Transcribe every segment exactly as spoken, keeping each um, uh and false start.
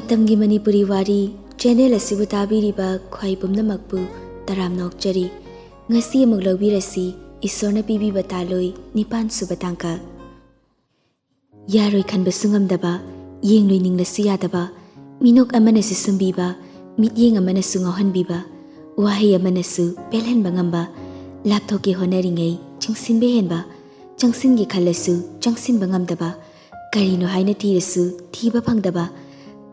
ꯃꯇꯝꯒꯤ ꯃꯅꯤꯄꯨꯔꯤ ꯋꯥꯔꯤ ꯆꯦꯅꯦꯜ ꯑꯁꯤꯕꯨ ꯇꯥꯕꯤꯔꯤꯕ ꯈ꯭ꯋꯥꯏ ꯄꯨꯝꯅꯃꯛꯄꯨ ꯇꯔꯥꯝꯅ ꯑꯣꯛꯆꯔꯤ꯫ ꯉꯁꯤ ꯑꯃꯨꯛ ꯂꯧꯕꯤꯔꯁꯤ ꯏꯁꯣꯔꯅ ꯄꯤꯕꯤꯕ ꯇꯥꯂꯣꯏ ꯅꯤꯄꯥꯟ ꯁꯨꯕ ꯇꯥꯡꯀꯛ꯫ ꯌꯥꯔꯣꯏ ꯈꯟꯕꯁꯨ ꯉꯝꯗꯕ, ꯌꯦꯡꯂꯣꯏ ꯅꯤꯡꯂꯁꯨ ꯌꯥꯗꯕ, ꯃꯤꯅꯣꯛ ꯑꯃꯅꯁꯨ ꯁꯨꯝꯕꯤꯕ, ꯃꯤꯠꯌꯦꯡ ꯑꯃꯅꯁꯨ ꯉꯥꯎꯍꯟꯕꯤꯕ, ꯋꯥꯍꯩ ꯑꯃꯅꯁꯨ ꯄꯦꯜꯍꯟꯕ ꯉꯝꯕ, ꯂꯥꯞꯊꯣꯛꯀꯦ ꯍꯣꯠꯅꯔꯤꯉꯩ ꯆꯤꯡꯁꯤꯟꯕ ꯍꯦꯟꯕ, ꯆꯪꯁꯤꯟꯒꯦ ꯈꯜꯂꯁꯨ ꯆꯪꯁꯤꯟꯕ ꯉꯝꯗꯕ, ꯀꯔꯤꯅꯣ ꯍꯥꯏꯅ ꯊꯤꯔꯁꯨ ꯊꯤꯕ ꯐꯪꯗꯕ,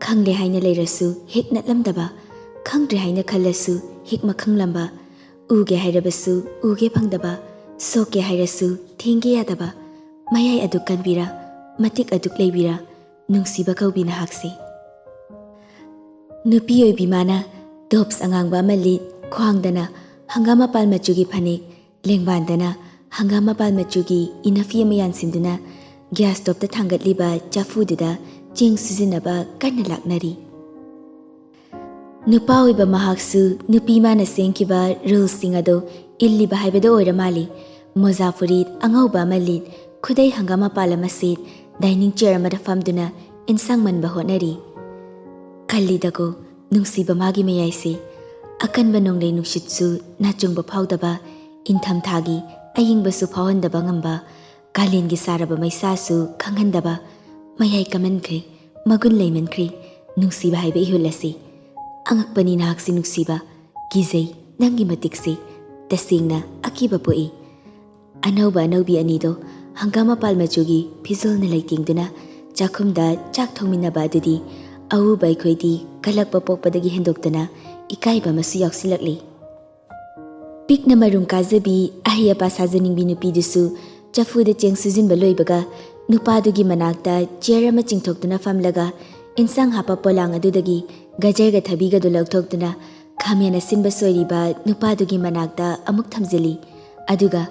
ꯈꯪꯂꯦ ꯍꯥꯏꯅ ꯂꯩꯔꯁꯨ ꯍꯦꯛ ꯅꯠꯂꯝꯗꯕ, ꯈꯪꯗ꯭ꯔꯦ ꯍꯥꯏꯅ ꯈꯜꯂꯁꯨ ꯍꯦꯛ ꯃꯈꯪꯂꯝꯕ, ꯎꯒꯦ ꯍꯥꯏꯔꯕꯁꯨ ꯎꯒꯦ ꯐꯪꯗꯕ, ꯁꯣꯛꯀꯦ ꯍꯥꯏꯔꯁꯨ ꯊꯦꯡꯒꯦ ꯌꯥꯗꯕ, ꯃꯌꯥꯏ ꯑꯗꯨ ꯀꯟꯕꯤꯔ, ꯃꯇꯤꯛ ꯑꯗꯨꯛ ꯂꯩꯕꯤꯔ, ꯅꯨꯡꯁꯤꯕ ꯀꯧꯕꯤ ꯅꯍꯥꯛꯁꯤ꯫ ꯅꯨꯄꯤ ꯑꯣꯏꯕꯤ ꯃꯥꯅ ꯇꯣꯞꯁ ꯑꯉꯥꯡꯕ ꯑꯃ ꯂꯤꯠ, ꯈ꯭ꯋꯥꯡꯗꯅ ꯍꯪꯒꯥꯝ ꯃꯄꯥꯜ ꯃꯆꯨꯒꯤ ꯐꯅꯦꯛ, ꯂꯦꯡꯕꯥꯟꯗꯅ ꯍꯪꯒꯥꯝ ꯃꯄꯥꯜ ꯃꯆꯨꯒꯤ ꯏꯅꯐꯤ ꯑꯃ ꯌꯥꯟꯁꯤꯟꯗꯨꯅ ꯒ꯭ꯌꯥꯁ ꯁ꯭ꯇꯣꯞꯇ ꯊꯥꯡꯒꯠꯂꯤꯕ ꯆꯐꯨꯗꯨꯗ ꯆꯦꯡ ꯁꯨꯖꯤꯟꯅꯕ ꯀꯟꯅ ꯂꯥꯛꯅꯔꯤ꯫ ꯅꯨꯄꯥ ꯑꯣꯏꯕ ꯃꯍꯥꯛꯁꯨ ꯅꯨꯄꯤ ꯃꯥꯅ ꯁꯦꯝꯈꯤꯕ ꯔꯨꯜꯁꯁꯤꯡ ꯑꯗꯨ ꯏꯜꯂꯤꯕ ꯍꯥꯏꯕꯗꯨ ꯑꯣꯏꯔ ꯃꯥꯜꯂꯤ꯫ ꯃꯣꯖꯥ ꯐꯨꯔꯤꯠ ꯑꯉꯧꯕ ꯑꯃ ꯂꯤꯠ, ꯈꯨꯗꯩ ꯍꯪꯒꯥꯝ ꯃꯄꯥꯜ ꯑꯃ ꯁꯦꯠ, ꯗꯥꯏꯅꯤꯡ ꯆꯤꯌꯔ ꯑꯃꯗ ꯐꯝꯗꯨꯅ ꯏꯟꯁꯥꯡ ꯃꯟꯕ ꯍꯣꯠꯅꯔꯤ꯫ ꯈꯜꯂꯤꯗꯀꯣ, ꯅꯨꯡꯁꯤꯕ ꯃꯥꯒꯤ ꯃꯌꯥꯏꯁꯦ꯫ ꯑꯀꯟꯕ ꯅꯣꯡꯂꯩ ꯅꯨꯡꯁꯤꯠꯁꯨ ꯅꯥꯆꯨꯡꯕ ꯐꯥꯎꯗꯕ, ꯏꯪꯊꯝꯊꯥꯒꯤ ꯑꯌꯤꯡꯕꯁꯨ ꯐꯥꯎꯍꯟꯗꯕ ꯉꯝꯕ, ꯀꯥꯂꯦꯟꯒꯤ ꯁꯥꯔꯕ ꯃꯩꯁꯥꯁꯨ ꯈꯪꯍꯟꯗꯕ, ꯃꯌꯥꯏ ꯀꯃꯟꯈ꯭ꯔꯦ, ꯃꯒꯨꯟ ꯂꯩꯃꯟꯈ꯭ꯔꯦ, ꯅꯨꯡꯁꯤꯕ ꯍꯥꯏꯕ ꯏꯍꯨꯜ ꯑꯁꯤ꯫ ꯑꯉꯛꯄꯅꯤ ꯅꯍꯥꯛꯁꯤ ꯅꯨꯡꯁꯤꯕ, ꯀꯤꯖꯩ ꯅꯪꯒꯤ ꯃꯇꯤꯛꯁꯤ, ꯇꯁꯦꯡꯅ ꯑꯀꯤꯕ ꯄꯣꯛꯏ꯫ ꯑꯅꯧꯕ ꯑꯅꯧꯕꯤ ꯑꯅꯤꯗꯣ ꯍꯪꯒꯥꯝ ꯃꯄꯥꯜ ꯃꯆꯨꯒꯤ ꯐꯤꯖꯣꯜꯅ ꯂꯩꯇꯦꯡꯗꯨꯅ ꯆꯥꯛꯈꯨꯝꯗ ꯆꯥꯛ ꯊꯣꯡꯃꯤꯟꯅꯕ ꯑꯗꯨꯗꯤ ꯑꯎꯕ ꯑꯩꯈꯣꯏꯗꯤ ꯀꯜꯂꯛꯄ ꯄꯣꯛꯄꯗꯒꯤ ꯍꯦꯟꯗꯣꯛꯇꯅ ꯏꯀꯥꯏꯕ ꯑꯃꯁꯨ ꯌꯥꯎꯁꯤꯜꯂꯛꯂꯤ꯫ ꯄꯤꯛꯅ ꯃꯔꯨꯝ ꯀꯥꯖꯕꯤ ꯑꯍꯩ ꯑꯄꯥ ꯁꯥꯖꯅꯤꯡꯕꯤ ꯅꯨꯄꯤꯗꯨꯁꯨ ꯆꯐꯨꯗ ꯆꯦꯡ ꯁꯨꯖꯤꯟꯕ ꯂꯣꯏꯕꯒ ꯅꯨꯄꯥꯗꯨꯒꯤ ꯃꯅꯥꯛꯇ ꯆꯤꯌꯔ ꯑꯃ ꯆꯤꯡꯊꯣꯛꯇꯨꯅ ꯐꯝꯂꯒ ꯏꯟꯁꯥꯡ ꯍꯥꯞꯄ ꯄꯣꯂꯥꯡ ꯑꯗꯨꯗꯒꯤ ꯒꯖꯔꯒ ꯊꯕꯤꯒꯗꯨ ꯂꯧꯊꯣꯛꯇꯨꯅ ꯈꯥꯃꯦꯟ ꯑꯁꯤꯟꯕ ꯁꯣꯏꯔꯤꯕ ꯅꯨꯄꯥꯗꯨꯒꯤ ꯃꯅꯥꯛꯇ ꯑꯃꯨꯛ ꯊꯝꯖꯤꯜꯂꯤ꯫ ꯑꯗꯨꯒ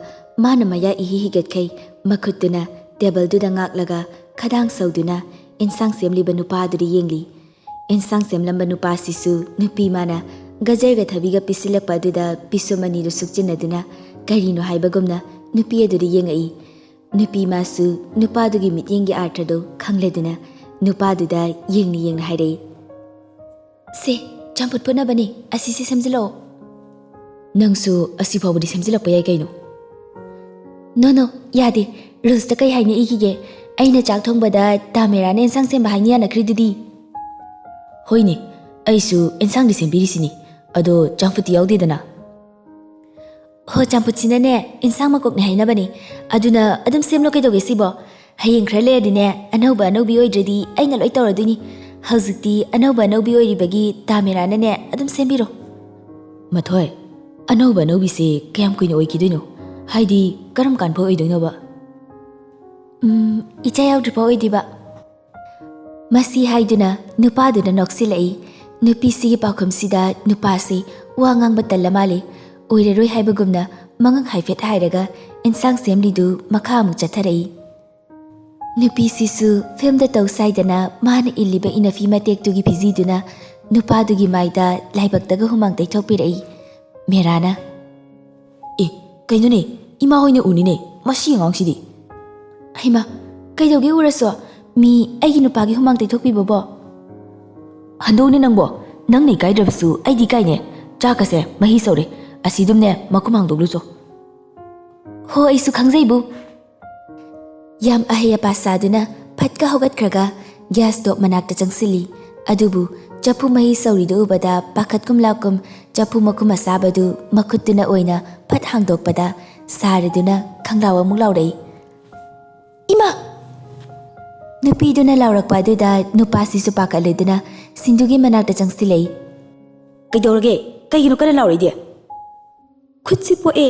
ꯃꯥꯅ ꯃꯌꯥ ꯏꯍꯤ ꯍꯤꯒꯠꯈꯩ ꯃꯈꯨꯠꯇꯨꯅ ꯇꯦꯕꯜꯗꯨꯗ ꯉꯥꯛꯂꯒ ꯈꯗꯥꯡ ꯁꯧꯗꯨꯅ ꯏꯟꯁꯥꯡ ꯁꯦꯝꯂꯤꯕ ꯅꯨꯄꯥꯗꯨꯗ ꯌꯦꯡꯂꯤ꯫ ꯏꯟꯁꯥꯡ ꯁꯦꯝꯂꯝꯕ ꯅꯨꯄꯥꯁꯤꯁꯨ ꯅꯨꯄꯤ ꯃꯥꯅ ꯒꯖꯔꯒ ꯊꯕꯤꯒ ꯄꯤꯁꯤꯜꯂꯛꯄ ꯑꯗꯨꯗ ꯄꯤꯁꯨꯝ ꯑꯅꯤꯗꯨ ꯁꯨꯛꯆꯤꯟꯅꯗꯨꯅ ꯀꯔꯤꯅꯣ ꯍꯥꯏꯕꯒꯨꯝꯅ ꯅꯨꯄꯤ ꯑꯗꯨꯗ ꯌꯦꯡꯉꯛꯏ꯫ ꯅꯨꯄꯤ ꯃꯥꯁꯨ ꯅꯨꯄꯥꯗꯨꯒꯤ ꯃꯤꯠꯌꯦꯡꯒꯤ ꯑꯥꯔꯊꯗꯨ ꯈꯪꯂꯗꯨꯅ ꯅꯨꯄꯥꯗꯨꯗ ꯌꯦꯡꯅ ꯌꯦꯡꯅ ꯍꯥꯏꯔꯛꯏ, ꯁꯦ, ꯆꯝꯐꯨꯠ ꯐꯨꯠꯅꯕꯅꯤ, ꯑꯁꯤꯁꯦ ꯁꯦꯝꯖꯤꯜꯂꯛꯑꯣ꯫ ꯅꯪꯁꯨ ꯑꯁꯤ ꯐꯥꯎꯕꯗꯤ ꯁꯦꯝꯖꯤꯜꯂꯛꯄ ꯌꯥꯏ ꯀꯩꯅꯣ꯫ ꯅꯣ ꯅꯣ, ꯌꯥꯗꯦ꯫ ꯔꯨꯜꯁꯇ ꯀꯩ ꯍꯥꯏꯅ ꯏꯈꯤꯒꯦ? ꯑꯩꯅ ꯆꯥꯛ ꯊꯣꯡꯕꯗ ꯇꯥꯃꯦꯔꯥꯅ ꯑꯦꯟꯁꯥꯡ ꯁꯦꯝꯕ ꯍꯥꯏꯅ ꯌꯥꯅꯈ꯭ꯔꯤꯗꯨꯗꯤ꯫ ꯍꯣꯏꯅꯦ, ꯑꯩꯁꯨ ꯑꯦꯟꯁꯥꯡꯗꯤ ꯁꯦꯝꯕꯤꯔꯤꯁꯤꯅꯤ, ꯑꯗꯣ ꯆꯝꯐꯨꯠꯇꯤ ꯌꯥꯎꯗꯦꯗꯅ꯫ ꯍꯣ, ꯆꯝꯐꯨꯠꯁꯤꯅꯅꯦ ꯏꯟꯁꯥꯡ ꯃꯀꯣꯛꯅꯦ ꯍꯥꯏꯅꯕꯅꯦ꯫ ꯑꯗꯨꯅ ꯑꯗꯨꯝ ꯁꯦꯝꯂꯣ ꯀꯩꯗꯧꯒꯦ ꯁꯤꯕꯣ? ꯍꯌꯦꯡ ꯈꯔ ꯂꯩꯔꯗꯤꯅꯦ ꯑꯅꯧꯕ ꯑꯅꯧꯕꯤ ꯑꯣꯏꯗ꯭ꯔꯗꯤ ꯑꯩꯅ ꯂꯣꯏ ꯇꯧꯔꯗꯣꯏꯅꯤ꯫ ꯍꯧꯖꯤꯛꯇꯤ ꯑꯅꯧꯕ ꯑꯅꯧꯕꯤ ꯑꯣꯏꯔꯤꯕꯒꯤ ꯇꯥꯃꯦꯔꯥꯅꯅꯦ ꯑꯗꯨꯝ ꯁꯦꯝꯕꯤꯔꯣ꯫ ꯃꯊꯣꯏ, ꯑꯅꯧꯕ ꯑꯅꯧꯕꯤꯁꯦ ꯀꯌꯥꯝ ꯀꯨꯏꯅ ꯑꯣꯏꯈꯤꯗꯣꯏꯅꯣ? ꯍꯥꯏꯗꯤ ꯀꯔꯝ ꯀꯥꯟ ꯐꯥꯎ ꯑꯣꯏꯗꯣꯏꯅꯣꯕ? ꯎꯝ, ꯏꯆꯥ ꯌꯥꯎꯗ꯭ꯔꯤꯐꯥꯎ ꯑꯣꯏꯗꯣꯏꯕ꯫ ꯃꯁꯤ ꯍꯥꯏꯗꯨꯅ ꯅꯨꯄꯥꯗꯨꯅ ꯅꯣꯛꯁꯤꯜꯂꯛꯏ꯫ ꯅꯨꯄꯤꯁꯤꯒꯤ ꯄꯥꯎꯈꯨꯝꯁꯤꯗ ꯅꯨꯄꯥꯁꯤ ꯋꯥ ꯉꯥꯡꯕ ꯇꯜꯂ ꯃꯥꯜꯂꯤ꯫ ꯑꯣꯏꯔꯔꯣꯏ ꯍꯥꯏꯕꯒꯨꯝꯅ ꯃꯉꯛ ꯍꯥꯏꯐꯦꯠ ꯍꯥꯏꯔꯒ ꯏꯟꯁꯥꯡ ꯁꯦꯝꯂꯤꯗꯨ ꯃꯈꯥ ꯑꯃꯨꯛ ꯆꯠꯊꯔꯛꯏ꯫ ꯅꯨꯄꯤꯁꯤꯁꯨ ꯐꯤꯜꯝꯗ ꯇꯧ ꯁꯥꯏꯗꯅ ꯃꯥꯅ ꯏꯜꯂꯤꯕ ꯏꯅꯐꯤ ꯃꯇꯦꯛꯇꯨꯒꯤ ꯐꯤꯖꯤꯗꯨꯅ ꯅꯨꯄꯥꯗꯨꯒꯤ ꯃꯥꯏꯗ ꯂꯥꯏꯕꯛꯇꯒ ꯍꯨꯃꯥꯡ ꯇꯩꯊꯣꯛꯄꯤꯔꯛꯏ꯫ ꯃꯦꯔꯥꯅ, "ꯑꯦ, ꯀꯩꯅꯣꯅꯦ, ꯏꯃꯥ ꯍꯣꯏꯅ ꯎꯅꯤꯅꯦ, ꯃꯁꯤ ꯑꯉꯥꯡꯁꯤꯗꯤ!" "ꯍꯩꯃꯥ, ꯀꯩꯗꯧꯒꯦ ꯎꯔꯁꯨ? ꯃꯤ ꯑꯩꯒꯤ ꯅꯨꯄꯥꯒꯤ ꯍꯨꯃꯥꯡ ꯇꯩꯊꯣꯛꯄꯤꯕꯕꯣ?" "ꯍꯟꯗꯣꯛꯎꯅꯦ ꯅꯪꯕꯣ, ꯅꯪꯅ ꯏꯀꯥꯏꯗ꯭ꯔꯕꯁꯨ ꯑꯩꯗꯤ ꯏꯀꯥꯏꯅꯦ꯫ ꯆꯥꯛꯀꯁꯦ ꯃꯍꯤ ꯁꯧꯔꯦ, ꯑꯁꯤꯗꯨꯝꯅꯦ ꯃꯈꯨꯝ ꯍꯥꯡꯗꯣꯛꯂꯨꯆꯣ꯫" "ꯍꯣ, ꯑꯩꯁꯨ ꯈꯪꯖꯩꯕꯨ꯫" ꯌꯥꯝ ꯑꯍꯩ ꯑꯄꯥ ꯁꯥꯗꯨꯅ ꯐꯠꯀ ꯍꯧꯒꯠꯈ꯭ꯔꯒ ꯒ꯭ꯌꯥꯁ ꯁ꯭ꯇꯣꯞ ꯃꯅꯥꯛꯇ ꯆꯪꯁꯤꯜꯂꯤ꯫ ꯑꯗꯨꯕꯨ ꯆꯐꯨ ꯃꯍꯤ ꯁꯧꯔꯤꯗꯨ ꯎꯕꯗ ꯄꯥꯈꯠꯀꯨꯝ ꯂꯥꯛꯀꯨꯝ ꯆꯐꯨ ꯃꯈꯨꯝ ꯑꯁꯥꯕꯗꯨ ꯃꯈꯨꯠꯇꯨꯅ ꯑꯣꯏꯅ ꯐꯠ ꯍꯥꯡꯗꯣꯛꯄꯗ ꯁꯥꯔꯗꯨꯅ ꯈꯪꯂꯥꯎ ꯑꯃꯨꯛ ꯂꯥꯎꯔꯛꯏ꯫ "ꯏꯃꯥ!" ꯅꯨꯄꯤꯗꯨꯅ ꯂꯥꯎꯔꯛꯄ ꯑꯗꯨꯗ ꯅꯨꯄꯥꯁꯤꯁꯨ ꯄꯥꯈꯠꯂꯗꯨꯅ ꯁꯤꯟꯗꯨꯒꯤ ꯃꯅꯥꯛꯇ ꯆꯪꯁꯤꯜꯂꯛꯏ꯫ "ꯀꯩꯗꯧꯔꯒꯦ? ꯀꯩꯒꯤꯅꯣ ꯀꯟꯅ ꯂꯥꯎꯔꯛꯏꯗꯤ?" "ꯈꯨꯠꯁꯤ ꯄꯣꯛꯑꯦ꯫"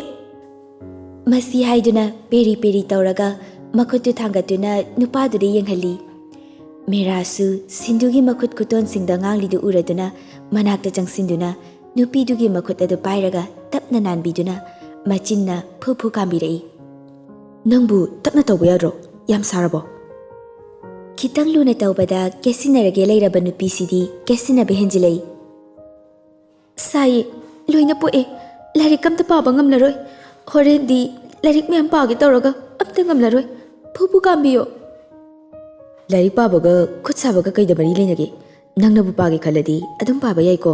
ꯃꯁꯤ ꯍꯥꯏꯗꯨꯅ ꯄꯦꯔꯤ ꯄꯦꯔꯤ ꯇꯧꯔꯒ ꯃꯈꯨꯠꯇꯨ ꯊꯥꯡꯒꯠꯇꯨꯅ ꯅꯨꯄꯥꯗꯨꯗ ꯌꯦꯡꯍꯜꯂꯤ꯫ ꯃꯦꯔꯥꯁꯨ ꯁꯤꯟꯗꯨꯒꯤ ꯃꯈꯨꯠ ꯈꯨꯇꯣꯟꯁꯤꯡꯗ ꯉꯥꯡꯂꯤꯗꯨ ꯎꯔꯗꯨꯅ ꯃꯅꯥꯛꯇ ꯆꯪꯁꯤꯟꯗꯨꯅ ꯅꯨꯄꯤꯗꯨꯒꯤ ꯃꯈꯨꯠ ꯑꯗꯨ ꯄꯥꯏꯔꯒ ꯇꯞꯅ ꯅꯥꯟꯕꯤꯗꯨꯅ ꯃꯆꯤꯟꯅ ꯐꯨ ꯐꯨ ꯀꯥꯝꯕꯤꯔꯛꯏ꯫ "ꯅꯪꯕꯨ ꯇꯞꯅ ꯇꯧꯕ ꯌꯥꯗ꯭ꯔꯣ? ꯌꯥꯝ ꯁꯥꯔꯕꯣ?" ꯈꯤꯇꯪ ꯂꯨꯅ ꯇꯧꯕꯗ ꯀꯦꯠꯁꯤꯟꯅꯔꯒꯦ ꯂꯩꯔꯕ ꯅꯨꯄꯤꯁꯤꯗꯤ ꯀꯦꯠꯁꯤꯟꯅꯕ ꯍꯦꯟꯖꯤꯜꯂꯛꯏ꯫ "ꯁꯥꯏꯌꯦ, ꯂꯣꯏꯅ ꯄꯣꯛꯑꯦ꯫ ꯂꯥꯏꯔꯤꯛ ꯑꯝꯇ ꯄꯥꯕ ꯉꯝꯂꯔꯣꯏ꯫ ꯍꯣꯔꯦꯟꯗꯤ ꯂꯥꯏꯔꯤꯛ ꯃꯌꯥꯝ ꯄꯥꯒꯦ ꯇꯧꯔꯒ ꯑꯝꯇ ꯉꯝꯂꯔꯣꯏ꯫ ꯐꯨ ꯐꯨ ꯀꯥꯝꯕꯤꯌꯣ꯫" "ꯂꯥꯏꯔꯤꯛ ꯄꯥꯕꯒ ꯈꯨꯠ ꯁꯥꯕꯒ ꯀꯩꯗ ꯃꯔꯤ ꯂꯩꯅꯒꯦ? ꯅꯪꯅꯕꯨ ꯄꯥꯒꯦ ꯈꯜꯂꯗꯤ ꯑꯗꯨꯝ ꯄꯥꯕ ꯌꯥꯏꯀꯣ꯫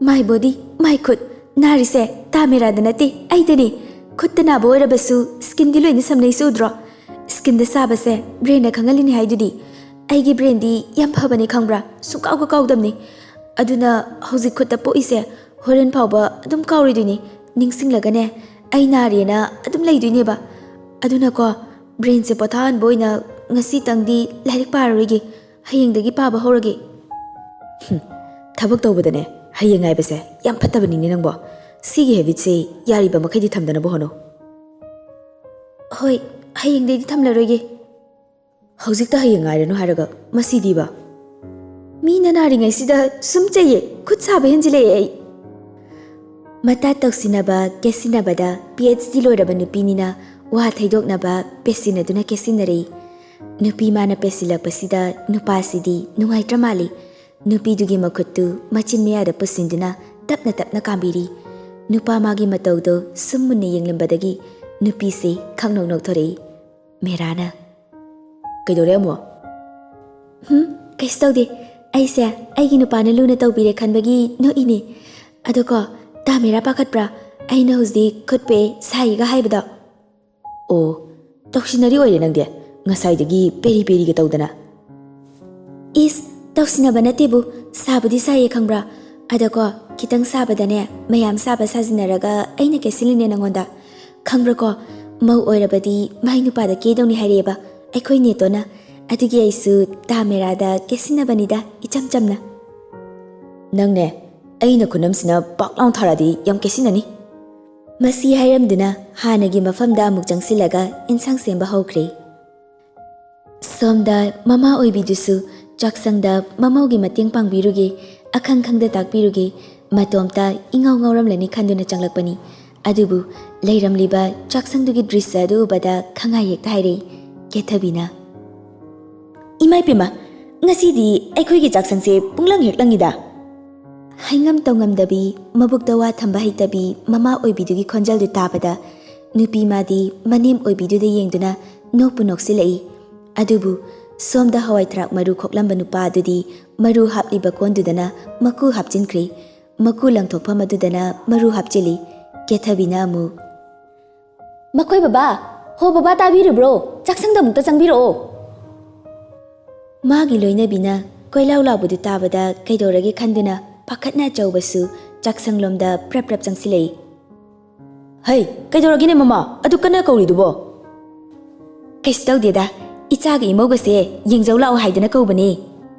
My body, my ꯈꯨꯠ꯫ ꯅꯥꯔꯤꯁꯦ ꯇꯥ ꯃꯦꯔꯥꯗ ꯅꯠꯇꯦ, ꯑꯩꯗꯅꯦ꯫ ꯈꯨꯠꯇ ꯅꯥꯕ ꯑꯣꯏꯔꯕꯁꯨ skinꯗꯤ ꯂꯣꯏꯅ ꯁꯝꯅꯩꯁꯦ ꯎꯗ꯭ꯔꯣ? Skinꯗ ꯁꯥꯕꯁꯦ brainꯅ ꯈꯪꯍꯜꯂꯤꯅꯤ ꯍꯥꯏꯗꯨꯗꯤ꯫ ꯑꯩꯒꯤ brainꯗꯤ ꯌꯥꯝ ꯐꯕꯅꯦ ꯈꯪꯕ꯭ꯔꯥ? ꯁꯨꯡꯀꯥꯎꯒ ꯀꯥꯎꯗꯕꯅꯦ꯫ ꯑꯗꯨꯅ ꯍꯧꯖꯤꯛ ꯈꯨꯠꯇ ꯄꯣꯛꯏꯁꯦ ꯍꯣꯔꯦꯟ ꯐꯥꯎꯕ ꯑꯗꯨꯝ ꯀꯥꯎꯔꯣꯏꯗꯣꯏꯅꯦ꯫ ꯅꯤꯡꯁꯤꯡꯂꯒꯅꯦ ꯑꯩ ꯅꯥꯔꯦꯅ ꯑꯗꯨꯝ ꯂꯩꯗꯣꯏꯅꯦꯕ꯫ ꯑꯗꯨꯅꯀꯣ, brainꯁꯦ ꯄꯣꯊꯥꯍꯟꯕ ꯑꯣꯏꯅ ꯉꯁꯤꯇꯪꯗꯤ ꯂꯥꯏꯔꯤꯛ ꯄꯥꯔꯔꯣꯏꯒꯦ꯫ ꯍꯌꯦꯡꯗꯒꯤ ꯄꯥꯕ ꯍꯧꯔꯒꯦ꯫ ꯍꯨꯝ, ꯊꯕꯛ ꯇꯧꯕꯗꯅꯦ ꯍꯌꯦꯡ ꯉꯥꯏꯕꯁꯦ ꯌꯥꯝ ꯐꯠꯇꯕꯅꯤꯅꯦ ꯅꯪꯕꯣ꯫ ꯁꯤꯒꯤ habitꯁꯦ ꯌꯥꯔꯤꯕ ꯃꯈꯩꯗꯤ ꯊꯝꯗꯅꯕ ꯍꯣꯠꯅꯧ꯫ ꯍꯣꯏ, ꯍꯌꯦꯡꯗꯩꯗꯤ ꯊꯝꯂꯔꯣꯏꯒꯦ꯫ ꯍꯧꯖꯤꯛꯇ ꯍꯌꯦꯡ ꯉꯥꯏꯔꯅꯨ ꯍꯥꯏꯔꯒ ꯃꯁꯤꯗꯤꯕ꯫ ꯃꯤꯅ ꯅꯥꯔꯤꯉꯩꯁꯤꯗ ꯁꯨꯝ ꯆꯩꯌꯦ, ꯈꯨꯠ ꯁꯥꯕ ꯍꯦꯟꯖꯤꯜꯂꯛꯑꯦ ꯑꯩ꯫ ꯃꯇꯥ ꯇꯧꯁꯤꯟꯅꯕ, ꯀꯦꯠꯁꯤꯟꯅꯕꯗ PhD ꯂꯣꯏꯔꯕ ꯅꯨꯄꯤꯅꯤꯅ ꯋꯥ ꯊꯩꯗꯣꯛꯅꯕ ꯄꯦꯁꯤꯟ ꯑꯗꯨꯅ ꯀꯦꯠꯁꯤꯟꯅꯔꯛꯏ꯫ ꯅꯨꯄꯤ ꯃꯥꯅ ꯄꯦꯁꯤꯜꯂꯛꯄꯁꯤꯗ ꯅꯨꯄꯥꯁꯤꯗꯤ ꯅꯨꯡꯉꯥꯏꯇ꯭ꯔ ꯃꯥꯜꯂꯤ꯫ ꯅꯨꯄꯤꯗꯨꯒꯤ ꯃꯈꯨꯠꯇꯨ ꯃꯆꯤꯟ ꯃꯌꯥꯗ ꯄꯨꯁꯤꯟꯗꯨꯅ ꯇꯞꯅ ꯇꯞꯅ ꯀꯥꯝꯕꯤꯔꯤ꯫ ꯅꯨꯄꯥ ꯃꯥꯒꯤ ꯃꯇꯧꯗꯨ ꯁꯨꯝ ꯃꯨꯟꯅ ꯌꯦꯡꯂꯝꯕꯗꯒꯤ ꯅꯨꯄꯤꯁꯤ ꯈꯪꯅꯣꯛ ꯅꯣꯛꯊꯣꯔꯛꯏ꯫ ꯃꯦꯔꯥꯅ, "ꯀꯩꯗꯧꯔꯦ ꯑꯃꯨꯛ?" "ꯍꯨꯝ, ꯀꯩꯁꯨ ꯇꯧꯗꯦ꯫ ꯑꯩꯁꯦ ꯑꯩꯒꯤ ꯅꯨꯄꯥꯅ ꯂꯨꯅ ꯇꯧꯕꯤꯔꯦ ꯈꯟꯕꯒꯤ ꯅꯣꯛꯏꯅꯦ꯫ ꯑꯗꯣ ꯀꯣ, ꯇꯥ ꯃꯦꯔꯥ ꯄꯥꯈꯠꯄ꯭ꯔꯥ? ꯑꯩꯅ ꯍꯧꯖꯤꯛ ꯈꯨꯠ ꯄꯦ ꯁꯥꯏꯒ ꯍꯥꯏꯕꯗꯣ?" "ꯑꯣ, ꯇꯧꯁꯤꯟꯅꯔꯤ ꯑꯣꯏꯔꯦ ꯅꯪꯗꯤ, ꯉꯁꯥꯏꯗꯒꯤ ꯄꯦꯔꯤ ꯄꯦꯔꯤꯒ ꯇꯧꯗꯅ꯫" "ꯏꯁ, ꯇꯧꯁꯤꯟꯅꯕ ꯅꯠꯇꯦꯕꯨ, ꯁꯥꯕꯨꯗꯤ ꯁꯥꯏꯌꯦ ꯈꯪꯕ꯭ꯔꯥ? ꯑꯗꯣ ꯀꯣ, ꯈꯤꯇꯪ ꯁꯥꯕꯗꯅꯦ ꯃꯌꯥꯝ ꯁꯥꯕ ꯁꯥꯖꯤꯟꯅꯔꯒ ꯑꯩꯅ ꯀꯦꯠꯁꯤꯜꯂꯤꯅꯦ ꯅꯪꯉꯣꯟꯗ꯫ ꯈꯪꯕ꯭ꯔꯥ ꯀꯣ, ꯃꯧ ꯑꯣꯏꯔꯕꯗꯤ ꯃꯍꯩ ꯅꯨꯄꯥꯗ ꯀꯦꯗꯧꯅꯤ ꯍꯥꯏꯔꯛꯑꯦꯕ ꯑꯩꯈꯣꯏ ꯅꯦꯇꯣꯅ꯫ ꯑꯗꯨꯒꯤ ꯑꯩꯁꯨ ꯇꯥ ꯃꯦꯔꯥꯗ ꯀꯦꯠꯁꯤꯟꯅꯕꯅꯤꯗ, ꯏꯆꯝ ꯆꯝꯅ꯫" "ꯅꯪꯅꯦ, ꯑꯩꯅ ꯈꯨꯅꯝꯁꯤꯅ ꯄꯥꯛ ꯂꯥꯎ ꯊꯥꯔꯛꯑꯗꯤ ꯌꯥꯝ ꯀꯦꯠꯁꯤꯟꯅꯅꯤ꯫" ꯃꯁꯤ ꯍꯥꯏꯔꯝꯗꯨꯅ ꯍꯥꯟꯅꯒꯤ ꯃꯐꯝꯗ ꯑꯃꯨꯛ ꯆꯪꯁꯤꯜꯂꯒ ꯏꯟꯁꯥꯡ ꯁꯦꯝꯕ ꯍꯧꯈ꯭ꯔꯦ꯫ ꯁꯣꯝꯗ ꯃꯃꯥ ꯑꯣꯏꯕꯤꯗꯨꯁꯨ ꯆꯥꯛꯁꯪꯗ ꯃꯃꯧꯒꯤ ꯃꯇꯦꯡ ꯄꯥꯡꯕꯤꯔꯨꯒꯦ, ꯑꯈꯪ ꯈꯪꯗ ꯇꯥꯛꯄꯤꯔꯨꯒꯦ, ꯃꯇꯣꯝꯇ ꯏꯉꯥꯎ ꯉꯥꯎꯔꯝꯂꯅꯤ ꯈꯟꯗꯨꯅ ꯆꯪꯂꯛꯄꯅꯤ꯫ ꯑꯗꯨꯕꯨ ꯂꯩꯔꯝꯂꯤꯕ ꯆꯥꯛꯁꯪꯗꯨꯒꯤ ꯗ꯭ꯔꯤꯁ꯭ꯌ ꯑꯗꯨ ꯎꯕꯗ ꯈꯪꯉꯥꯏ ꯍꯦꯛꯇ ꯍꯥꯏꯔꯛꯏ ꯀꯦꯊꯕꯤꯅ꯫ "ꯏꯃꯥꯏ ꯄꯦꯝꯃ, ꯉꯁꯤꯗꯤ ꯑꯩꯈꯣꯏꯒꯤ ꯆꯥꯛꯁꯪꯁꯦ ꯄꯨꯡꯂꯪ ꯍꯦꯛ ꯂꯪꯉꯤꯗ!" ꯍꯥꯏꯉꯝ ꯇꯧꯉꯝꯗꯕꯤ, ꯃꯕꯨꯛꯇ ꯋꯥ ꯊꯝꯕ ꯍꯩꯇꯕꯤ ꯃꯃꯥ ꯑꯣꯏꯕꯤꯗꯨꯒꯤ ꯈꯣꯟꯖꯦꯜꯗꯨ ꯇꯥꯕꯗ ꯅꯨꯄꯤ ꯃꯥꯗꯤ ꯃꯅꯦꯝ ꯑꯣꯏꯕꯤꯗꯨꯗ ꯌꯦꯡꯗꯨꯅ ꯅꯣꯛꯄꯨ ꯅꯣꯛꯁꯤꯜꯂꯛꯏ꯫ ꯑꯗꯨꯕꯨ ꯁꯣꯝꯗ ꯍꯋꯥꯏ ꯊꯔꯥꯛ ꯃꯔꯨ ꯈꯣꯛꯂꯝꯕ ꯅꯨꯄꯥ ꯑꯗꯨꯗꯤ ꯃꯔꯨ ꯍꯥꯞꯂꯤꯕ ꯀꯣꯟꯗꯨꯗꯅ ꯃꯀꯨ ꯍꯥꯞꯆꯤꯟꯈ꯭ꯔꯦ꯫ ꯃꯀꯨ ꯂꯪꯊꯣꯛꯐꯝ ꯑꯗꯨꯗꯅ ꯃꯔꯨ ꯍꯥꯞꯆꯤꯜꯂꯤ꯫ ꯀꯦꯊꯕꯤꯅ ꯑꯃꯨꯛ, "ꯃꯈꯣꯏ ꯕꯕꯥ! ꯍꯣ ꯕꯕꯥ, ꯇꯥꯕꯤꯔꯤꯕ꯭ꯔꯣ? ꯆꯥꯛꯁꯪꯗ ꯑꯃꯨꯛꯇ ꯆꯪꯕꯤꯔꯛꯑꯣ!" ꯃꯥꯒꯤ ꯂꯣꯏꯅꯕꯤꯅ ꯀꯣꯏꯂꯥꯎ ꯂꯥꯎꯕꯗꯨ ꯇꯥꯕꯗ ꯀꯩꯗꯧꯔꯒꯦ ꯈꯟꯗꯨꯅ ꯄꯥꯈꯠꯅ ꯑꯆꯧꯕꯁꯨ ꯆꯥꯛꯁꯪꯂꯣꯝꯗ ꯄ꯭ꯔꯞ ꯄ꯭ꯔꯞ ꯆꯪꯁꯤꯜꯂꯛꯏ꯫ "ꯍꯩ, ꯀꯩꯗꯧꯔꯒꯦꯅꯦ ꯃꯃꯥ? ꯑꯗꯨ ꯀꯟꯅ ꯀꯧꯔꯤꯗꯨꯕꯣ?" "ꯀꯩꯁꯨ ꯇꯧꯗꯦꯗ, ꯏꯆꯥꯒ ꯏꯃꯧꯒꯁꯦ ꯌꯦꯡꯖꯧ ꯂꯥꯛꯑꯣ ꯍꯥꯏꯗꯅ ꯀꯧꯕꯅꯦ꯫"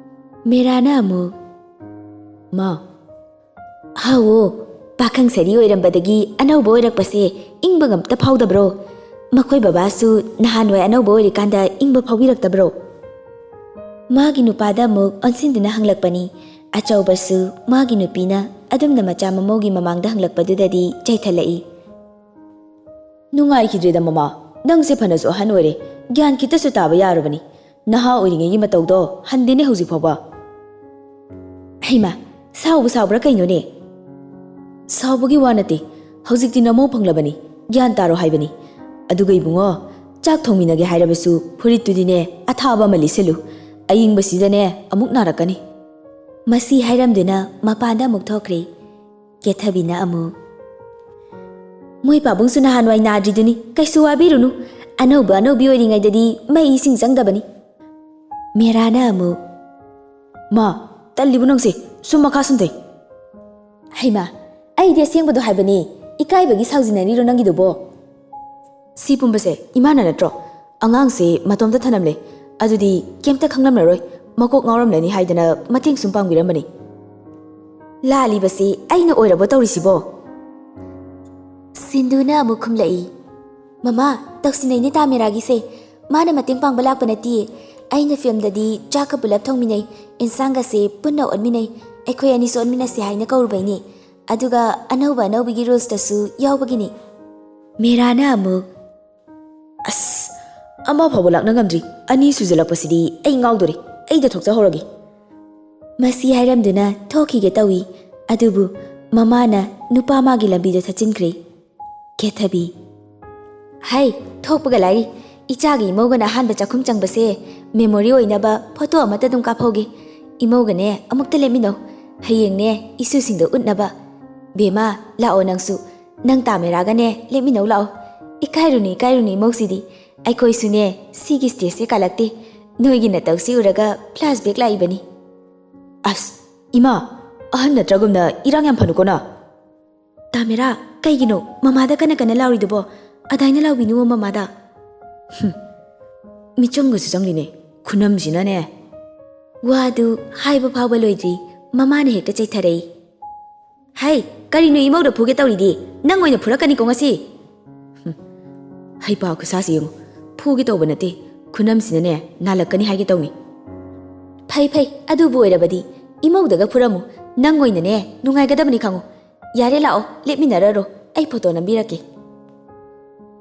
ꯃꯦꯔꯥꯅ ꯑꯃꯨꯛ, "ꯃꯥ, ꯍꯥꯎꯋꯣ, ꯄꯥꯈꯪ ꯁꯥꯔꯤ ꯑꯣꯏꯔꯝꯕꯗꯒꯤ ꯑꯅꯧꯕ ꯑꯣꯏꯔꯛꯄꯁꯦ ꯏꯪꯕꯒ ꯑꯝꯇ ꯐꯥꯎꯗꯕ꯭ꯔꯣ? ꯃꯈꯣꯏ ꯕꯕꯥꯁꯨ ꯅꯍꯥꯟꯋꯥꯏ ꯑꯅꯧꯕ ꯑꯣꯏꯔꯤꯀꯥꯟꯗ ꯏꯪꯕ ꯐꯥꯎꯕꯤꯔꯛꯇꯕ꯭ꯔꯣ?" ꯃꯥꯒꯤ ꯅꯨꯄꯥꯗ ꯑꯃꯨꯛ ꯑꯣꯟꯁꯤꯟꯗꯨꯅ ꯍꯪꯂꯛꯄꯅꯤ꯫ ꯑꯆꯧꯕꯁꯨ ꯃꯥꯒꯤ ꯅꯨꯄꯤꯅ ꯑꯗꯨꯝꯅ ꯃꯆꯥ ꯃꯃꯧꯒꯤ ꯃꯃꯥꯡꯗ ꯍꯪꯂꯛꯄꯗꯨꯗꯗꯤ ꯆꯩꯊꯠꯂꯛꯏ꯫ "ꯅꯨꯡꯉꯥꯏꯈꯤꯗ꯭ꯔꯦꯗ ꯃꯃꯥ, ꯅꯪꯁꯦ ꯐꯅꯁꯨ ꯑꯍꯟ ꯑꯣꯏꯔꯦ, ꯒ꯭ꯌꯥꯟ ꯈꯤꯇꯁꯨ ꯇꯥꯕ ꯌꯥꯔꯕꯅꯤ꯫ ꯅꯍꯥ ꯑꯣꯏꯔꯤꯉꯩꯒꯤ ꯃꯇꯧꯗꯣ ꯍꯟꯗꯦꯅꯦ ꯍꯧꯖꯤꯛ ꯐꯥꯎꯕ꯫" "ꯍꯩꯃꯥ, ꯁꯥꯎꯕ ꯁꯥꯎꯕ꯭ꯔꯥ ꯀꯩꯅꯣꯅꯦ?" "ꯁꯥꯎꯕꯒꯤ ꯋꯥ ꯅꯠꯇꯦ, ꯍꯧꯖꯤꯛꯇꯤ ꯅꯃꯧ ꯐꯪꯂꯕꯅꯤ, ꯒ꯭ꯌꯥꯟ ꯇꯥꯔꯣ ꯍꯥꯏꯕꯅꯤ꯫ ꯑꯗꯨꯒ ꯏꯕꯨꯡꯉꯣ, ꯆꯥꯛ ꯊꯣꯡꯃꯤꯟꯅꯒꯦ ꯍꯥꯏꯔꯕꯁꯨ ꯐꯨꯔꯤꯠꯇꯨꯗꯤꯅꯦ ꯑꯊꯥꯕ ꯑꯃ ꯂꯤꯠꯁꯤꯜꯂꯨ, ꯑꯏꯪꯕꯁꯤꯗꯅꯦ ꯑꯃꯨꯛ ꯅꯥꯔꯛꯀꯅꯤ꯫" ꯃꯁꯤ ꯍꯥꯏꯔꯝꯗꯨꯅ ꯃꯄꯥꯟꯗ ꯑꯃꯨꯛ ꯊꯣꯛꯈ꯭ꯔꯦ꯫ ꯀꯦꯊꯕꯤꯅ ꯑꯃꯨꯛ, "ꯃꯣꯏ ꯄꯥꯕꯨꯡꯁꯨ ꯅꯍꯥꯟꯋꯥꯏ ꯅꯥꯗ꯭ꯔꯤꯗꯨꯅꯤ, ꯀꯩꯁꯨ ꯋꯥꯕꯤꯔꯨꯅꯨ꯫ ꯑꯅꯧꯕ ꯑꯅꯧꯕꯤ ꯑꯣꯏꯔꯤꯉꯩꯗꯗꯤ ꯃꯩ ꯏꯁꯤꯡ ꯆꯪꯗꯕꯅꯤ꯫" ꯃꯦꯔꯥꯅ ꯑꯃꯨꯛ, "ꯃꯥ, ꯇꯜꯂꯤꯕꯨ ꯅꯪꯁꯦ, ꯁꯨꯝ ꯃꯈꯥ ꯁꯨꯝꯊꯩ꯫" "ꯍꯩꯃꯥ, ꯑꯩꯗꯤ ꯑꯁꯦꯡꯕꯗꯣ ꯍꯥꯏꯕꯅꯤ, ꯏꯀꯥꯏꯕꯒꯤ ꯁꯥꯎꯖꯤꯟꯅꯔꯤꯔꯣ ꯅꯪꯒꯤꯗꯨꯕꯣ?" "ꯁꯤ ꯄꯨꯝꯕꯁꯦ ꯏꯃꯥꯅ ꯅꯠꯇ꯭ꯔꯣ? ꯑꯉꯥꯡꯁꯦ ꯃꯇꯣꯝꯇ ꯊꯅꯝꯂꯦ, ꯑꯗꯨꯗꯤ ꯀꯩꯝꯇ ꯈꯪꯂꯝꯂꯔꯣꯏ, ꯃꯀꯣꯛ ꯉꯥꯎꯔꯝꯂꯅꯤ ꯍꯥꯏꯗꯅ ꯃꯇꯦꯡ ꯁꯨꯝ ꯄꯥꯡꯕꯤꯔꯝꯕꯅꯤ꯫" "ꯂꯥꯜꯂꯤꯕꯁꯤ ꯑꯩꯅ ꯑꯣꯏꯔꯕꯣ ꯇꯧꯔꯤꯁꯤꯕꯣ?" ꯁꯤꯟꯗꯨꯅ ꯑꯃꯨꯛ ꯈꯨꯝꯂꯛꯏ, "ꯃꯃꯥ, ꯇꯧꯁꯤꯟꯅꯩꯅꯦ ꯇꯥꯃꯦꯔꯥꯒꯤꯁꯦ꯫ ꯃꯥꯅ ꯃꯇꯦꯡ ꯄꯥꯡꯕ ꯂꯥꯛꯄ ꯅꯠꯇꯤꯌꯦ꯫ ꯑꯩꯅ ꯐꯤꯜꯝꯗꯗꯤ ꯆꯥꯛꯀ ꯄꯨꯂꯞ ꯊꯣꯡꯃꯤꯟꯅꯩ, ꯏꯟꯁꯥꯡꯒꯁꯦ ꯄꯨꯟꯅ ꯑꯣꯠꯃꯤꯟꯅꯩ, ꯑꯩꯈꯣꯏ ꯑꯅꯤꯁꯨ ꯑꯣꯠꯃꯤꯟꯅꯁꯦ ꯍꯥꯏꯅ ꯀꯧꯔꯨꯕꯩꯅꯦ꯫ ꯑꯗꯨꯒ ꯑꯅꯧꯕ ꯑꯅꯧꯕꯤꯒꯤ ꯔꯨꯜꯁꯇꯁꯨ ꯌꯥꯎꯕꯒꯤꯅꯦ꯫" ꯃꯦꯔꯥꯅ ꯑꯃꯨꯛ, "ꯑꯁ, ꯑꯃ ꯐꯥꯎꯕ ꯂꯥꯛꯅ ꯉꯝꯗ꯭ꯔꯤ, ꯑꯅꯤ ꯁꯨꯖꯜꯂꯛꯄꯁꯤꯗꯤ ꯑꯩ ꯉꯥꯎꯗꯣꯔꯦ, ꯑꯩꯗ ꯊꯣꯛꯆꯍꯧꯔꯒꯦ꯫" ꯃꯁꯤ ꯍꯥꯏꯔꯝꯗꯨꯅ ꯊꯣꯛꯈꯤꯒꯦ ꯇꯧꯏ, ꯑꯗꯨꯕꯨ ꯃꯃꯥꯅ ꯅꯨꯄꯥ ꯃꯥꯒꯤ ꯂꯝꯕꯤꯗ ꯊꯠꯆꯤꯟꯈ꯭ꯔꯦ꯫ ꯀꯦꯊꯕꯤ, "ꯍꯩ, ꯊꯣꯛꯄꯒ ꯂꯥꯏꯔꯤ, ꯏꯆꯥꯒ ꯏꯃꯧꯒꯅ ꯑꯍꯥꯟꯕ ꯆꯥꯛꯈꯨꯝ ꯆꯪꯕꯁꯦ memory ꯑꯣꯏꯅꯕ photo ꯑꯃꯠꯇ ꯑꯗꯨꯝ ꯀꯥꯞꯍꯧꯒꯦ꯫ ꯏꯃꯧꯒꯅꯦ ꯑꯃꯨꯛꯇ ꯂꯦꯞꯃꯤꯟꯅꯧ, ꯍꯌꯦꯡꯅꯦ ꯏꯁꯨꯁꯤꯡꯗ ꯎꯠꯅꯕ꯫ ꯕꯦꯝꯃ, ꯂꯥꯛꯑꯣ ꯅꯪꯁꯨ, ꯅꯪ ꯇꯥꯃꯦꯔꯥꯒꯅꯦ ꯂꯦꯞꯃꯤꯟꯅꯧ ꯂꯥꯛꯑꯣ꯫ ꯏꯀꯥꯏꯔꯨꯅꯨ, ꯏꯀꯥꯏꯔꯨꯅꯨ ꯏꯃꯧꯁꯤꯗꯤ, ꯑꯩꯈꯣꯏꯁꯨꯅꯦ ꯁꯤꯒꯤ stageꯁꯦ ꯀꯥꯜꯂꯛꯇꯦ, ꯅꯣꯏꯒꯤ ꯅꯇꯧꯁꯤ ꯎꯔꯒ flashback ꯂꯥꯛꯏꯕꯅꯤ꯫ ꯑꯁ, ꯏꯃꯥ, ꯑꯍꯟ ꯅꯠꯇ꯭ꯔꯒꯨꯝꯅ ꯏꯔꯥꯡ ꯌꯥꯝ ꯐꯅꯨꯀꯣ ꯅ꯫ ꯇꯥꯃꯦꯔꯥ, ꯀꯩꯒꯤꯅꯣ ꯃꯃꯥꯗ ꯀꯟꯅ ꯀꯟꯅ ꯂꯥꯎꯔꯤꯗꯨꯕꯣ? ꯑꯗꯥꯏꯅ ꯂꯥꯎꯕꯤꯅꯨ ꯃꯃꯥꯗ꯫ ꯍꯨꯝ, ꯃꯤꯆꯪꯒꯁꯨ ꯆꯪꯗꯦꯅꯦ, ꯈꯨꯅꯝꯁꯤꯅꯅꯦ꯫ ꯋꯥꯗꯨ ꯍꯥꯏꯕ ꯐꯥꯎꯕ ꯂꯣꯏꯗ꯭ꯔꯤ, ꯃꯃꯥꯅ ꯍꯦꯛꯇ ꯆꯩꯊꯔꯛꯏ꯫ ꯍꯩ, ꯀꯔꯤꯅꯣ ꯏꯃꯧꯗ ꯐꯨꯒꯦ ꯇꯧꯔꯤꯗꯤ? ꯅꯪ ꯑꯣꯏꯅ ꯐꯨꯔꯛꯀꯅꯤꯀꯣ ꯉꯁꯤ꯫ ꯍꯨꯝ, ꯍꯩꯄꯥ ꯈꯨꯁꯥꯁꯤ ꯌꯦꯡꯉꯨ, ꯐꯨꯒꯦ ꯇꯧꯕ ꯅꯠꯇꯦ, ꯈꯨꯅꯝꯁꯤꯅꯅꯦ ꯅꯥꯜꯂꯛꯀꯅꯤ ꯍꯥꯏꯒꯦ ꯇꯧꯅꯤ꯫ ꯐꯩ ꯐꯩ, ꯑꯗꯨꯕꯨ ꯑꯣꯏꯔꯕꯗꯤ ꯏꯃꯧꯗꯒ ꯐꯨꯔꯝꯃꯨ, ꯅꯪ ꯑꯣꯏꯅꯅꯦ ꯅꯨꯡꯉꯥꯏꯒꯗꯕꯅꯤ ꯈꯪꯉꯨ꯫ ꯌꯥꯔꯦ ꯂꯥꯛꯑꯣ, ꯂꯦꯞꯃꯤꯟꯅꯔꯔꯣ, ꯑꯩ photo ꯅꯝꯕꯤꯔꯛꯀꯦ꯫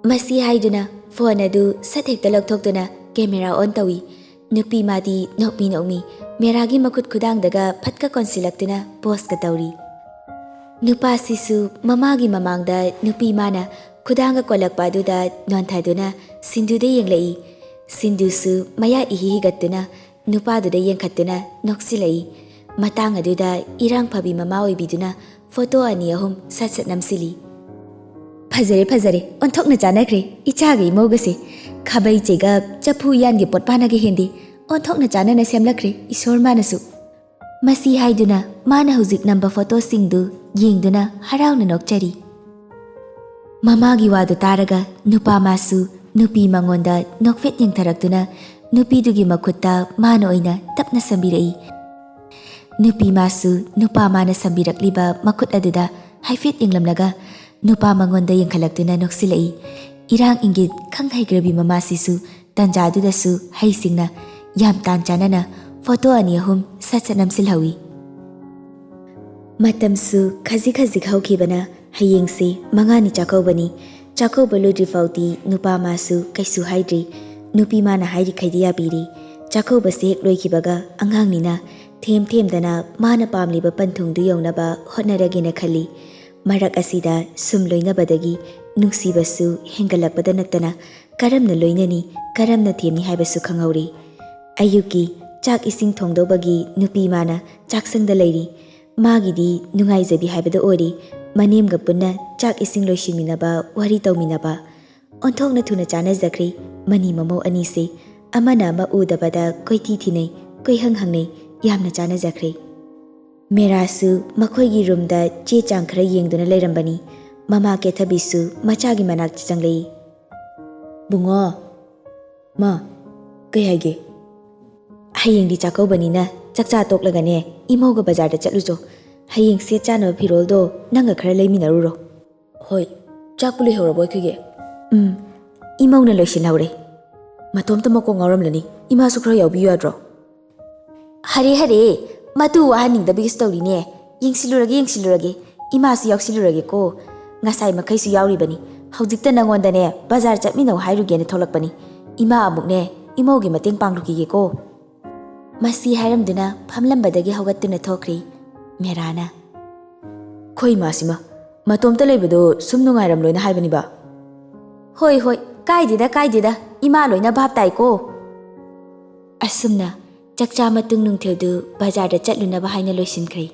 ꯃꯁꯤ ꯍꯥꯏꯗꯨꯅ phone ꯑꯗꯨ ꯁꯠ ꯍꯦꯛꯇ ꯂꯧꯊꯣꯛꯇꯨꯅ camera on ꯇꯧꯏ꯫ ꯅꯨꯄꯤ ꯃꯥꯗꯤ ꯅꯣꯛꯃꯤ ꯅꯣꯛꯃꯤ ꯃꯦꯔꯥꯒꯤ ꯃꯈꯨꯠ ꯈꯨꯗꯥꯡꯗꯒ ꯐꯠꯀ ꯀꯣꯟꯁꯤꯜꯂꯛꯇꯨꯅ poseꯀ ꯇꯧꯔꯤ꯫ ꯅꯨꯄꯥꯁꯤꯁꯨ ꯃꯃꯥꯒꯤ ꯃꯃꯥꯡꯗ ꯅꯨꯄꯤ ꯃꯥꯅ ꯈꯨꯗꯥꯡꯒ ꯀꯣꯜꯂꯛꯄ ꯑꯗꯨꯗ ꯅꯣꯟꯊꯗꯨꯅ ꯁꯤꯟꯗꯨꯗ ꯌꯦꯡꯂꯛꯏ꯫ ꯁꯤꯟꯗꯨꯁꯨ ꯃꯌꯥ ꯏꯍꯤ ꯍꯤꯒꯠꯇꯨꯅ ꯅꯨꯄꯥꯗꯨꯗ ꯌꯦꯡꯈꯠꯇꯨꯅ ꯅꯣꯛꯁꯤꯜꯂꯛꯏ꯫ ꯃꯇꯥꯡ ꯑꯗꯨꯗ ꯏꯔꯥꯡ ꯐꯕꯤ ꯃꯃꯥ ꯑꯣꯏꯕꯤꯗꯨꯅ photo ꯑꯅꯤ ꯑꯍꯨꯝ ꯁꯠ ꯁꯠ ꯅꯝꯁꯤꯜꯂꯤ꯫ ꯐꯖꯔꯦ, ꯐꯖꯔꯦ, ꯑꯣꯟꯊꯣꯛꯅ ꯆꯥꯟꯅꯈ꯭ꯔꯦ ꯏꯆꯥꯒ ꯏꯃꯧꯒꯁꯦ꯫ ꯈꯥꯕꯩ ꯆꯩꯒꯞ, ꯆꯐꯨ ꯎꯌꯥꯟꯒꯤ ꯄꯣꯠꯄꯥꯅꯒ ꯍꯦꯟꯗꯦ꯫ ꯑꯣꯟꯊꯣꯛꯅ ꯆꯥꯟꯅꯅ ꯁꯦꯝꯂꯛꯈ꯭ꯔꯦ ꯏꯁꯣꯔ ꯃꯥꯅꯁꯨ꯫ ꯃꯁꯤ ꯍꯥꯏꯗꯨꯅ ꯃꯥꯅ ꯍꯧꯖꯤꯛ ꯅꯝꯕ photoꯁꯤꯡꯗꯨ ꯌꯦꯡꯗꯨꯅ ꯍꯔꯥꯎꯅ ꯅꯣꯛꯆꯔꯤ꯫ ꯃꯃꯥꯒꯤ ꯋꯥꯗꯨ ꯇꯥꯔꯒ ꯅꯨꯄꯥ ꯃꯥꯁꯨ ꯅꯨꯄꯤ ꯃꯉꯣꯟꯗ ꯅꯣꯛꯐꯦꯠ ꯌꯦꯡꯊꯔꯛꯇꯨꯅ ꯅꯨꯄꯤꯗꯨꯒꯤ ꯃꯈꯨꯠꯇ ꯃꯥꯅ ꯑꯣꯏꯅ ꯇꯞꯅ ꯁꯝꯕꯤꯔꯛꯏ꯫ ꯅꯨꯄꯤ ꯃꯥꯁꯨ ꯅꯨꯄꯥ ꯃꯥꯅ ꯁꯝꯕꯤꯔꯛꯂꯤꯕ ꯃꯈꯨꯠ ꯑꯗꯨꯗ ꯍꯥꯏꯐꯦꯠ ꯌꯦꯡꯂꯝꯂꯒ ꯅꯨꯄꯥ ꯃꯉꯣꯟꯗ ꯌꯦꯡꯈꯠꯂꯛꯇꯨꯅ ꯅꯣꯛꯁꯤꯜꯂꯛꯏ꯫ ꯏꯔꯥꯡ ꯏꯪꯒꯤꯠ ꯈꯪ ꯍꯩꯈ꯭ꯔꯕꯤ ꯃꯃꯥꯁꯤꯁꯨ ꯇꯟꯖꯥꯗꯨꯗꯁꯨ ꯍꯩꯁꯤꯡꯅ ꯌꯥꯝ ꯇꯥꯟ ꯆꯥꯅꯅ photo ꯑꯅꯤ ꯑꯍꯨꯝ ꯁꯠ ꯁꯠ ꯅꯝꯁꯤꯜꯍꯧꯏ꯫ ꯃꯇꯝꯁꯨ ꯈꯖꯤꯛ ꯈꯖꯤꯛ ꯍꯧꯈꯤꯕꯅ ꯍꯌꯦꯡꯁꯤ ꯃꯉꯥꯅꯤ ꯆꯥꯛꯀꯧꯕꯅꯤ꯫ ꯆꯥꯛꯀꯧꯕ ꯂꯣꯏꯗ꯭ꯔꯤ ꯐꯥꯎꯗꯤ ꯅꯨꯄꯥ ꯃꯥꯁꯨ ꯀꯩꯁꯨ ꯍꯥꯏꯗ꯭ꯔꯤ꯫ ꯅꯨꯄꯤ ꯃꯥꯅ ꯍꯥꯏꯔꯤꯈꯩꯗꯤ ꯌꯥꯕꯤꯔꯤ꯫ ꯆꯥꯛꯀꯧꯕꯁꯦ ꯍꯦꯛ ꯂꯣꯏꯈꯤꯕꯒ ꯑꯉꯥꯡꯅꯤꯅ ꯊꯦꯝ ꯊꯦꯝꯗꯅ ꯃꯥꯅ ꯄꯥꯝꯂꯤꯕ ꯄꯟꯊꯨꯡꯗꯨ ꯌꯧꯅꯕ ꯍꯣꯠꯅꯔꯒꯦꯅ ꯈꯜꯂꯤ꯫ ꯃꯔꯛ ꯑꯁꯤꯗ ꯁꯨꯝ ꯂꯣꯏꯅꯕꯗꯒꯤ ꯅꯨꯡꯁꯤꯕꯁꯨ ꯍꯦꯟꯒꯠꯂꯛꯄꯗ ꯅꯠꯇꯅ ꯀꯔꯝꯅ ꯂꯣꯏꯅꯅꯤ, ꯀꯔꯝꯅ ꯊꯦꯝꯅꯤ ꯍꯥꯏꯕꯁꯨ ꯈꯪꯍꯧꯔꯤ꯫ ꯑꯌꯨꯛꯀꯤ ꯆꯥꯛ ꯏꯁꯤꯡ ꯊꯣꯡꯗꯧꯕꯒꯤ ꯅꯨꯄꯤ ꯃꯥꯅ ꯆꯥꯛꯁꯪꯗ ꯂꯩꯔꯤ꯫ ꯃꯥꯒꯤꯗꯤ ꯅꯨꯡꯉꯥꯏꯖꯕꯤ ꯍꯥꯏꯕꯗꯨ ꯑꯣꯏꯔꯤ꯫ ꯃꯅꯦꯝꯒ ꯄꯨꯟꯅ ꯆꯥꯛ ꯏꯁꯤꯡ ꯂꯣꯏꯁꯤꯟꯃꯤꯟꯅꯕ, ꯋꯥꯔꯤ ꯇꯧꯃꯤꯟꯅꯕ꯫ ꯑꯣꯟꯊꯣꯛꯅ ꯊꯨꯅ ꯆꯥꯟꯅꯖꯈ꯭ꯔꯦ ꯃꯅꯤ ꯃꯃꯧ ꯑꯅꯤꯁꯦ꯫ ꯑꯃꯅ ꯑꯃ ꯎꯗꯕꯗ ꯀꯣꯏꯊꯤ ꯊꯤꯅꯩ, ꯀꯣꯏꯍꯪ ꯍꯪꯅꯩ꯫ ꯌꯥꯝꯅ ꯆꯥꯟꯅꯖꯈ꯭ꯔꯦ꯫ ꯃꯦꯔꯥꯁꯨ ꯃꯈꯣꯏꯒꯤ ꯔꯨꯝꯗ ꯆꯦ ꯆꯥꯡ ꯈꯔ ꯌꯦꯡꯗꯨꯅ ꯂꯩꯔꯝꯕꯅꯤ꯫ ꯃꯃꯥ ꯀꯦꯊꯕꯤꯁꯨ ꯃꯆꯥꯒꯤ ꯃꯅꯥꯛꯇ ꯆꯪꯂꯛꯏ꯫ "ꯕꯨꯡꯉꯣ, ꯃꯥ, ꯀꯩ ꯍꯥꯏꯒꯦ?" "ꯍꯌꯦꯡꯗꯤ ꯆꯥꯛꯀꯧꯕꯅꯤꯅ ꯆꯥꯛꯆꯥ ꯇꯣꯛꯂꯒꯅꯦ, ꯏꯃꯧꯒ ꯕꯖꯥꯔꯗ ꯆꯠꯂꯨꯆꯣ꯫ ꯍꯌꯦꯡ ꯁꯦꯠ ꯆꯥꯅꯕ ꯐꯤꯔꯣꯜꯗꯣ ꯅꯪꯒ ꯈꯔ ꯂꯩꯃꯤꯟꯅꯔꯨꯔꯣ꯫" "ꯍꯣꯏ, ꯆꯥꯛꯄꯨ ꯂꯣꯏꯍꯧꯔꯕꯣ ꯑꯩꯈꯣꯏꯒꯤ?" "ꯎꯝ, ꯏꯃꯧꯅ ꯂꯣꯏꯁꯤꯜꯍꯧꯔꯦ꯫" "ꯃꯇꯣꯝꯇ ꯃꯀꯣꯛ ꯉꯥꯎꯔꯝꯂꯅꯤ, ꯏꯃꯥꯁꯨ ꯈꯔ ꯌꯥꯎꯕꯤꯌꯨ ꯌꯥꯗ꯭ꯔꯣ?" "ꯍꯔꯦ, ꯍꯔꯦ, ꯃꯇꯨ ꯋꯥꯍꯟꯅꯤꯡꯗꯕꯒꯤꯁꯨ ꯇꯧꯔꯤꯅꯦ꯫ ꯌꯦꯡꯁꯤꯜꯂꯨꯔꯒꯦ, ꯌꯦꯡꯁꯤꯜꯂꯨꯔꯒꯦ, ꯏꯃꯥꯁꯨ ꯌꯥꯎꯁꯤꯜꯂꯨꯔꯒꯦꯀꯣ꯫ ꯉꯁꯥꯏ ꯃꯈꯩꯁꯨ ꯌꯥꯎꯔꯤꯕꯅꯤ꯫ ꯍꯧꯖꯤꯛꯇ ꯅꯉꯣꯟꯗꯅꯦ, ꯕꯖꯥꯔ ꯆꯠꯃꯤꯟꯅꯧ ꯍꯥꯏꯔꯨꯒꯦꯅ ꯊꯣꯛꯂꯛꯄꯅꯤ꯫ ꯏꯃꯥ ꯑꯃꯨꯛꯅꯦ, ꯏꯃꯧꯒꯤ ꯃꯇꯦꯡ ꯄꯥꯡꯂꯨꯈꯤꯒꯦꯀꯣ꯫" ꯃꯁꯤ ꯍꯥꯏꯔꯝꯗꯨꯅ ꯐꯝꯂꯝꯕꯗꯒꯤ ꯍꯧꯒꯠꯇꯨꯅ ꯊꯣꯛꯈ꯭ꯔꯤ ꯃꯦꯔꯥꯅ꯫ "ꯈꯣꯏ ꯏꯃꯥꯁꯤꯃ, ꯃꯇꯣꯝꯇ ꯂꯩꯕꯗꯣ ꯁꯨꯝ ꯅꯨꯡꯉꯥꯏꯔꯝꯂꯣꯏꯅ ꯍꯥꯏꯕꯅꯤꯕ꯫" "ꯍꯣꯏ, ꯍꯣꯏ, ꯀꯥꯏꯗꯦꯗ, ꯀꯥꯏꯗꯦꯗ, ꯏꯃꯥ ꯂꯣꯏꯅ ꯚꯥꯞ ꯇꯥꯏꯀꯣ꯫" ꯑꯁꯨꯝꯅ ꯆꯥꯛꯆꯥ ꯃꯇꯨꯡ ꯅꯨꯡꯊꯤꯜꯗꯨ ꯕꯖꯥꯔꯗ ꯆꯠꯂꯨꯅꯕ ꯍꯥꯏꯅ ꯂꯣꯏꯁꯤꯟꯈ꯭ꯔꯦ꯫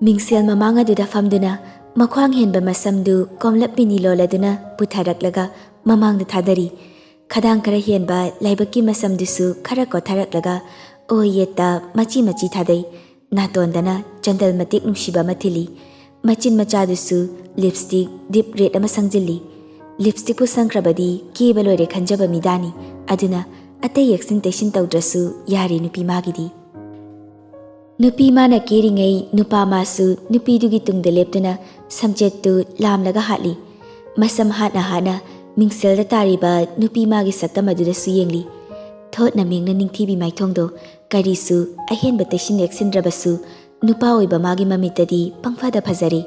ꯃꯤꯡꯁꯦꯜ ꯃꯃꯥꯡ ꯑꯗꯨꯗ ꯐꯝꯗꯨꯅ ꯃꯈ꯭ꯋꯥꯡ ꯍꯦꯟꯕ ꯃꯁꯝꯗꯨ ꯀꯣꯝꯂꯞ ꯃꯤꯅꯤ ꯂꯣꯜꯂꯗꯨꯅ ꯄꯨꯊꯔꯛꯂꯒ ꯃꯃꯥꯡꯗ ꯊꯥꯗꯔꯤ꯫ ꯈꯗꯥꯡ ꯈꯔ ꯍꯦꯟꯕ ꯂꯥꯏꯕꯛꯀꯤ ꯃꯁꯝꯗꯨꯁꯨ ꯈꯔ ꯀꯣꯊꯔꯛꯂꯒ ꯑꯣꯏ ꯌꯦꯠꯇ ꯃꯆꯤ ꯃꯆꯤ ꯊꯥꯗꯩ꯫ ꯅꯥꯇꯣꯟꯗꯅ ꯆꯟꯗꯜ ꯃꯇꯦꯛ ꯅꯨꯡꯁꯤꯕ ꯑꯃ ꯊꯤꯜꯂꯤ꯫ ꯃꯆꯤꯟ ꯃꯆꯥꯗꯨꯁꯨ ꯂꯤꯞꯁꯇꯤꯛ ꯗꯤꯞ ꯔꯦꯗ ꯑꯃ ꯁꯪꯖꯤꯜꯂꯤ꯫ ꯂꯤꯞꯁꯇꯤꯛꯄꯨ ꯁꯪꯈ꯭ꯔꯕꯗꯤ ꯀꯦꯕ ꯂꯣꯏꯔꯦ ꯈꯟꯖꯕ ꯃꯤꯗꯥꯅꯤ꯫ ꯑꯗꯨꯅ ꯑꯇꯩ ꯌꯦꯛꯁꯤꯟ ꯇꯩꯁꯤꯟ ꯇꯧꯗ꯭ꯔꯁꯨ ꯌꯥꯔꯦ ꯅꯨꯄꯤ ꯃꯥꯒꯤꯗꯤ꯫ ꯅꯨꯄꯤ ꯃꯥꯅ ꯀꯦꯔꯤꯉꯩ ꯅꯨꯄꯥ ꯃꯥꯁꯨ ꯅꯨꯄꯤꯗꯨꯒꯤ ꯇꯨꯡꯗ ꯂꯦꯞꯇꯨꯅ ꯁꯝꯆꯦꯠꯇꯨ ꯂꯥꯝꯂꯒ ꯍꯥꯠꯂꯤ꯫ ꯃꯁꯝ ꯍꯥꯠꯅ ꯍꯥꯠꯅ ꯃꯤꯡꯁꯦꯜꯗ ꯇꯥꯔꯤꯕ ꯅꯨꯄꯤ ꯃꯥꯒꯤ ꯁꯛꯇꯝ ꯑꯗꯨꯗꯁꯨ ꯌꯦꯡꯂꯤ꯫ ꯊꯣꯠꯅ ꯃꯦꯡꯅ ꯅꯤꯡꯊꯤꯕꯤ ꯃꯥꯏꯊꯣꯡꯗꯣ ꯀꯔꯤꯁꯨ ꯑꯍꯦꯟꯕ ꯇꯩꯁꯤꯟ ꯌꯦꯛꯁꯤꯟꯗ꯭ꯔꯕꯁꯨ ꯅꯨꯄꯥ ꯑꯣꯏꯕ ꯃꯥꯒꯤ ꯃꯃꯤꯠꯇꯗꯤ ꯄꯪꯐꯗ ꯐꯖꯔꯦ꯫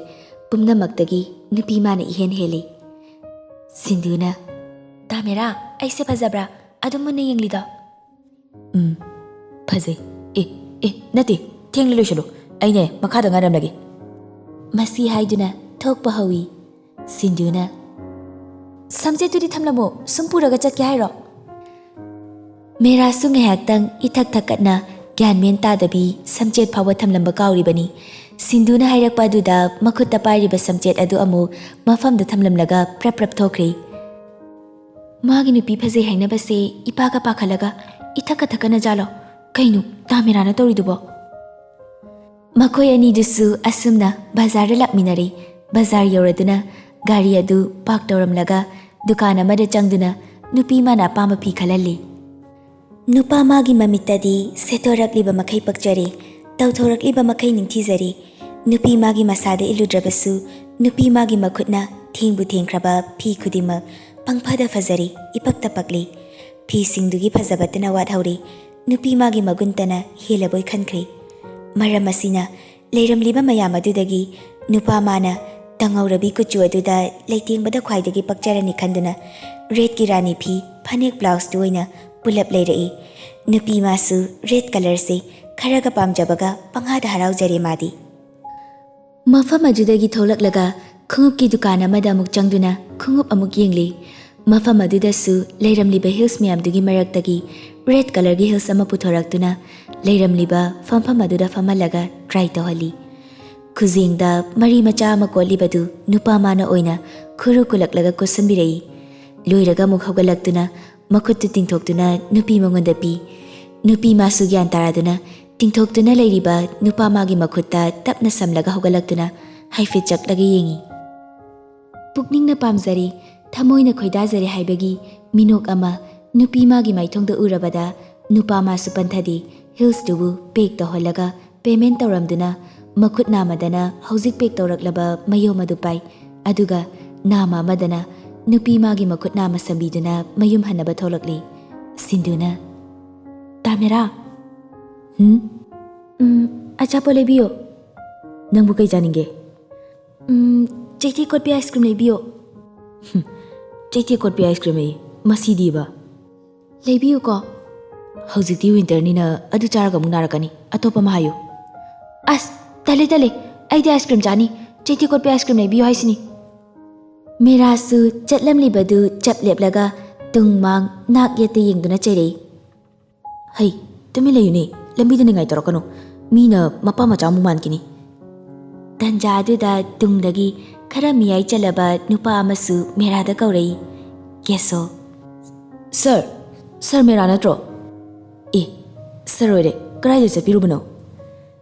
ꯄꯨꯝꯅꯃꯛꯇꯒꯤ ꯅꯨꯄꯤ ꯃꯥꯅ ꯏꯍꯦꯟ ꯍꯦꯜꯂꯤ꯫ ꯁꯤꯟꯗꯨꯅ, "ꯇꯥꯃꯦꯔꯥ, ꯑꯩꯁꯦ ꯐꯖꯕ꯭ꯔꯥ? ꯑꯗꯨꯝ ꯃꯨꯟꯅ ꯌꯦꯡꯂꯤꯗꯣ?" "ꯎꯝ, ꯐꯖꯩ꯫ ꯑꯦ, ꯑꯦ, ꯅꯠꯇꯦ, ꯊꯦꯡꯂꯦ, ꯂꯣꯏꯁꯤꯜꯂꯨ꯫ ꯑꯩꯅꯦ, ꯃꯈꯥꯗ ꯉꯥꯏꯔꯝꯂꯒꯦ꯫" ꯃꯁꯤ ꯍꯥꯏꯗꯨꯅ ꯊꯣꯛꯄ ꯍꯧꯏ꯫ ꯁꯤꯟꯗꯨꯅ, "ꯁꯝꯆꯦꯠꯇꯨꯗꯤ ꯊꯝꯂꯝꯃꯣ, ꯁꯨꯝ ꯄꯨꯔꯒ ꯆꯠꯀꯦ ꯍꯥꯏꯔꯣ?" ꯃꯦꯔꯥꯁꯨ ꯉꯥꯏꯍꯥꯛꯇꯪ ꯏꯊꯛ ꯊꯛꯀꯠꯅ ꯒ꯭ꯌꯥꯟ ꯃꯦꯟ ꯇꯥꯗꯕꯤ ꯁꯝꯆꯦꯠ ꯐꯥꯎꯕ ꯊꯝꯂꯝꯕ ꯀꯥꯎꯔꯤꯕꯅꯤ꯫ ꯁꯤꯟꯗꯨꯅ ꯍꯥꯏꯔꯛꯄ ꯑꯗꯨꯗ ꯃꯈꯨꯠꯇ ꯄꯥꯏꯔꯤꯕ ꯁꯝꯆꯦꯠ ꯑꯗꯨ ꯑꯃꯨꯛ ꯃꯐꯝꯗ ꯊꯝꯂꯝꯂꯒ ꯄ꯭ꯔꯞ ꯄ꯭ꯔꯞ ꯊꯣꯛꯈ꯭ꯔꯦ꯫ "ꯃꯥꯒꯤ ꯅꯨꯄꯤ ꯐꯖꯩ ꯍꯥꯏꯅꯕꯁꯦ ꯏꯄꯥꯒ ꯄꯥꯈꯠꯂꯒ ꯏꯊꯛꯀ ꯊꯛꯀꯠꯅ ꯖꯥꯠꯂꯣ? ꯀꯩꯅꯣ ꯇꯥ ꯃꯦꯔꯥꯅ ꯇꯧꯔꯤꯗꯨꯕꯣ?" ꯃꯈꯣꯏ ꯑꯅꯤꯗꯨꯁꯨ ꯑꯁꯨꯝꯅ ꯕꯖꯥꯔꯗ ꯂꯥꯛꯃꯤꯟꯅꯔꯦ꯫ ꯕꯖꯥꯔ ꯌꯧꯔꯗꯨꯅ ꯒꯥꯔꯤ ꯑꯗꯨ ꯄꯥꯔꯛ ꯇꯧꯔꯝꯂꯒ ꯗꯨꯀꯥꯟ ꯑꯃꯗ ꯆꯪꯗꯨꯅ ꯅꯨꯄꯤ ꯃꯥꯅ ꯑꯄꯥꯝꯕ ꯐꯤ ꯈꯜꯍꯜꯂꯤ꯫ ꯅꯨꯄꯥ ꯃꯥꯒꯤ ꯃꯃꯤꯠꯇꯗꯤ ꯁꯦꯠꯇꯣꯔꯛꯂꯤꯕ ꯃꯈꯩ ꯄꯛꯆꯔꯦ, ꯇꯧꯊꯣꯔꯛꯂꯤꯕ ꯃꯈꯩ ꯅꯤꯡꯊꯤꯖꯔꯦ꯫ ꯅꯨꯄꯤ ꯃꯥꯒꯤ ꯃꯁꯥꯗ ꯏꯜꯂꯨꯗ꯭ꯔꯕꯁꯨ ꯅꯨꯄꯤ ꯃꯥꯒꯤ ꯃꯈꯨꯠꯅ ꯊꯦꯡꯕꯨ ꯊꯦꯡꯈ꯭ꯔꯕ ꯐꯤ ꯈꯨꯗꯤꯡꯃꯛ ꯄꯪꯐꯗ ꯐꯖꯔꯦ, ꯏꯄꯛꯇ ꯄꯛꯂꯦ꯫ ꯐꯤꯁꯤꯡꯗꯨꯒꯤ ꯐꯖꯕꯇꯅ ꯋꯥꯠꯍꯧꯔꯦ, ꯅꯨꯄꯤ ꯃꯥꯒꯤ ꯃꯒꯨꯟꯇꯅ ꯍꯦꯜꯂꯕꯣꯏ ꯈꯟꯈ꯭ꯔꯦ꯫ ꯃꯔꯝ ꯑꯁꯤꯅ ꯂꯩꯔꯝꯂꯤꯕ ꯃꯌꯥꯝ ꯑꯗꯨꯗꯒꯤ ꯅꯨꯄꯥ ꯃꯥꯅ ꯇꯪꯍꯧꯔꯕꯤ ꯀꯨꯆꯨ ꯑꯗꯨꯗ ꯂꯩꯇꯦꯡꯕꯗ ꯈ꯭ꯋꯥꯏꯗꯒꯤ ꯄꯛꯆꯔꯅꯤ ꯈꯟꯗꯨꯅ ꯔꯦꯗꯀꯤ ꯔꯥꯅꯤ ꯐꯤ ꯐꯅꯦꯛ ꯕ꯭ꯂꯥꯎꯁꯇꯨ ꯑꯣꯏꯅ ꯄꯨꯂꯞ ꯂꯩꯔꯛꯏ꯫ ꯅꯨꯄꯤ ꯃꯥꯁꯨ ꯔꯦꯗ ꯀꯂꯔꯁꯦ ꯈꯔꯒ ꯄꯥꯝꯖꯕꯒ ꯄꯪꯍꯥꯗ ꯍꯔꯥꯎꯖꯔꯦ ꯃꯥꯗꯤ꯫ ꯃꯐꯝ ꯑꯗꯨꯗꯒꯤ ꯊꯣꯛꯂꯛꯂꯒ ꯈꯣꯡꯎꯞꯀꯤ ꯗꯨꯀꯥꯟ ꯑꯃꯗ ꯑꯃꯨꯛ ꯆꯪꯗꯨꯅ ꯈꯣꯡꯎꯞ ꯑꯃꯨꯛ ꯌꯦꯡꯂꯤ꯫ ꯃꯐꯝ ꯑꯗꯨꯗꯁꯨ ꯂꯩꯔꯝꯂꯤꯕ ꯍꯤꯜꯁ ꯃꯌꯥꯝꯗꯨꯒꯤ ꯃꯔꯛꯇꯒꯤ ꯔꯦꯗ ꯀꯂꯔꯒꯤ ꯍꯤꯜꯁ ꯑꯃ ꯄꯨꯊꯣꯔꯛꯇꯨꯅ ꯂꯩꯔꯝꯂꯤꯕ ꯐꯝꯐꯝ ꯑꯗꯨꯗ ꯐꯝꯍꯜꯂꯒ ꯇ꯭ꯔꯥꯏ ꯇꯧꯍꯜꯂꯤ꯫ ꯈꯨꯖꯦꯡꯗ ꯃꯔꯤ ꯃꯆꯥ ꯑꯃ ꯀꯣꯠꯂꯤꯕꯗꯨ ꯅꯨꯄꯥ ꯃꯥꯅ ꯑꯣꯏꯅ ꯈꯨꯔꯨ ꯀꯨꯂꯛꯂꯒ ꯀꯣꯠꯁꯟꯕꯤꯔꯛꯏ꯫ ꯂꯣꯏꯔꯒ ꯑꯃꯨꯛ ꯍꯧꯒꯠꯂꯛꯇꯨꯅ ꯃꯈꯨꯠꯇꯨ ꯇꯤꯡꯊꯣꯛꯇꯨꯅ ꯅꯨꯄꯤ ꯃꯉꯣꯟꯗ ꯄꯤ꯫ ꯅꯨꯄꯤ ꯃꯥꯁꯨ ꯒ꯭ꯌꯥꯟ ꯇꯥꯔꯗꯨꯅ ꯇꯤꯡꯊꯣꯛꯇꯨꯅ ꯂꯩꯔꯤꯕ ꯅꯨꯄꯥ ꯃꯥꯒꯤ ꯃꯈꯨꯠꯇ ꯇꯞꯅ ꯁꯝꯂꯒ ꯍꯧꯒꯠꯂꯛꯇꯨꯅ ꯍꯥꯏꯐꯦꯠ ꯆꯛꯂꯒ ꯌꯦꯡꯉꯤ꯫ ꯄꯨꯛꯅꯤꯡꯅ ꯄꯥꯝꯖꯔꯦ, ꯊꯃꯣꯏꯅ ꯈꯣꯏꯗꯥꯖꯔꯦ ꯍꯥꯏꯕꯒꯤ ꯃꯤꯅꯣꯛ ꯑꯃ ꯅꯨꯄꯤ ꯃꯥꯒꯤ ꯃꯥꯏꯊꯣꯡꯗ ꯎꯔꯕꯗ ꯅꯨꯄꯥ ꯃꯥꯁꯨ ꯄꯟꯊꯗꯦ, ꯍꯤꯜꯁꯇꯨꯕꯨ ꯄꯦꯛ ꯇꯧꯍꯜꯂꯒ ꯄꯦꯃꯦꯟ ꯇꯧꯔꯝꯗꯨꯅ ꯃꯈꯨꯠ ꯅꯥꯝꯃꯗꯅ ꯍꯧꯖꯤꯛ ꯄꯦꯛ ꯇꯧꯔꯛꯂꯕ ꯃꯌꯣꯝ ꯑꯗꯨ ꯄꯥꯏ꯫ ꯑꯗꯨꯒ ꯅꯥꯝꯃ ꯑꯃꯗꯅ ꯅꯨꯄꯤ ꯃꯥꯒꯤ ꯃꯈꯨꯠ ꯅꯥꯝꯃ ꯁꯝꯕꯤꯗꯨꯅ ꯃꯌꯨꯝ ꯍꯟꯅꯕ ꯊꯣꯛꯂꯛꯂꯤ꯫ ꯁꯤꯟꯗꯨꯅ, "ꯇꯥꯃꯦꯔꯥ?" "ꯍꯨꯝ?" "ꯎꯝ, ꯑꯆꯥꯄꯣꯠ ꯂꯩꯕꯤꯌꯣ꯫" "ꯅꯪꯕꯨ ꯀꯩ ꯆꯥꯅꯤꯡꯒꯦ?" "ꯎꯝ, ꯆꯩꯊꯦꯛ ꯀꯣꯠꯄꯤ ꯑꯥꯏꯁ ꯀ꯭ꯔꯤꯝ ꯂꯩꯕꯤꯌꯣ꯫" "ꯍꯨꯝ, ꯆꯩꯊꯦꯛ ꯀꯣꯠꯄꯤ ꯑꯥꯏꯁ ꯀ꯭ꯔꯤꯝ ꯑꯌꯦ, ꯃꯁꯤꯗꯤꯕ?" "ꯂꯩꯕꯤꯌꯨꯀꯣ꯫" "ꯍꯧꯖꯤꯛꯇꯤ ꯋꯤꯟꯇꯔꯅꯤꯅ ꯑꯗꯨ ꯆꯥꯔꯒ ꯑꯃꯨꯛ ꯅꯥꯔꯛꯀꯅꯤ, ꯑꯇꯣꯞꯄ ꯑꯃ ꯍꯥꯏꯌꯨ꯫" "ꯑꯁ, ꯇꯜꯂꯦ, ꯇꯜꯂꯦ, ꯑꯩꯗꯤ ꯑꯥꯏꯁ ꯀ꯭ꯔꯤꯝ ꯆꯥꯅꯤ, ꯆꯩꯊꯦꯛ ꯀꯣꯠꯄꯤ ꯑꯥꯏꯁ ꯀ꯭ꯔꯤꯝ ꯂꯩꯕꯤꯌꯨ ꯍꯥꯏꯁꯤꯅꯤ꯫" ꯃꯦꯔꯥꯁꯨ ꯆꯠꯂꯝꯂꯤꯕꯗꯨ ꯆꯞ ꯂꯦꯞꯂꯒ ꯇꯨꯡ ꯃꯥꯡ ꯅꯥꯛ ꯌꯦꯠꯇ ꯌꯦꯡꯗꯨꯅ ꯆꯩꯔꯛꯏ꯫ "ꯍꯩ, ꯇꯨꯃꯤꯟ ꯂꯩꯌꯨꯅꯦ, ꯂꯝꯕꯤꯗ ꯅꯤꯡꯉꯥꯏ ꯇꯧꯔꯛꯀꯅꯨ꯫ ꯃꯤꯅ ꯃꯄꯥ ꯃꯆꯥ ꯑꯃꯨꯛ ꯃꯥꯟꯈꯤꯅꯤ꯫" ꯇꯟꯖꯥ ꯑꯗꯨꯗ ꯇꯨꯡꯗꯒꯤ ꯈꯔ ꯃꯤꯌꯥꯏ ꯆꯜꯂꯕ ꯅꯨꯄꯥ ꯑꯃꯁꯨ ꯃꯦꯔꯥꯗ ꯀꯧꯔꯛꯏ꯫ ꯀꯦꯁꯣ꯫ "ꯁꯥꯔ, ꯁꯥꯔ ꯃꯦꯔꯥ ꯅꯠꯇ꯭ꯔꯣ?" "ꯑꯦ, ꯁꯥꯔ ꯑꯣꯏꯔꯦ꯫ ꯀꯗꯥꯏꯗ ꯆꯠꯄꯤꯔꯨꯕꯅꯣ?"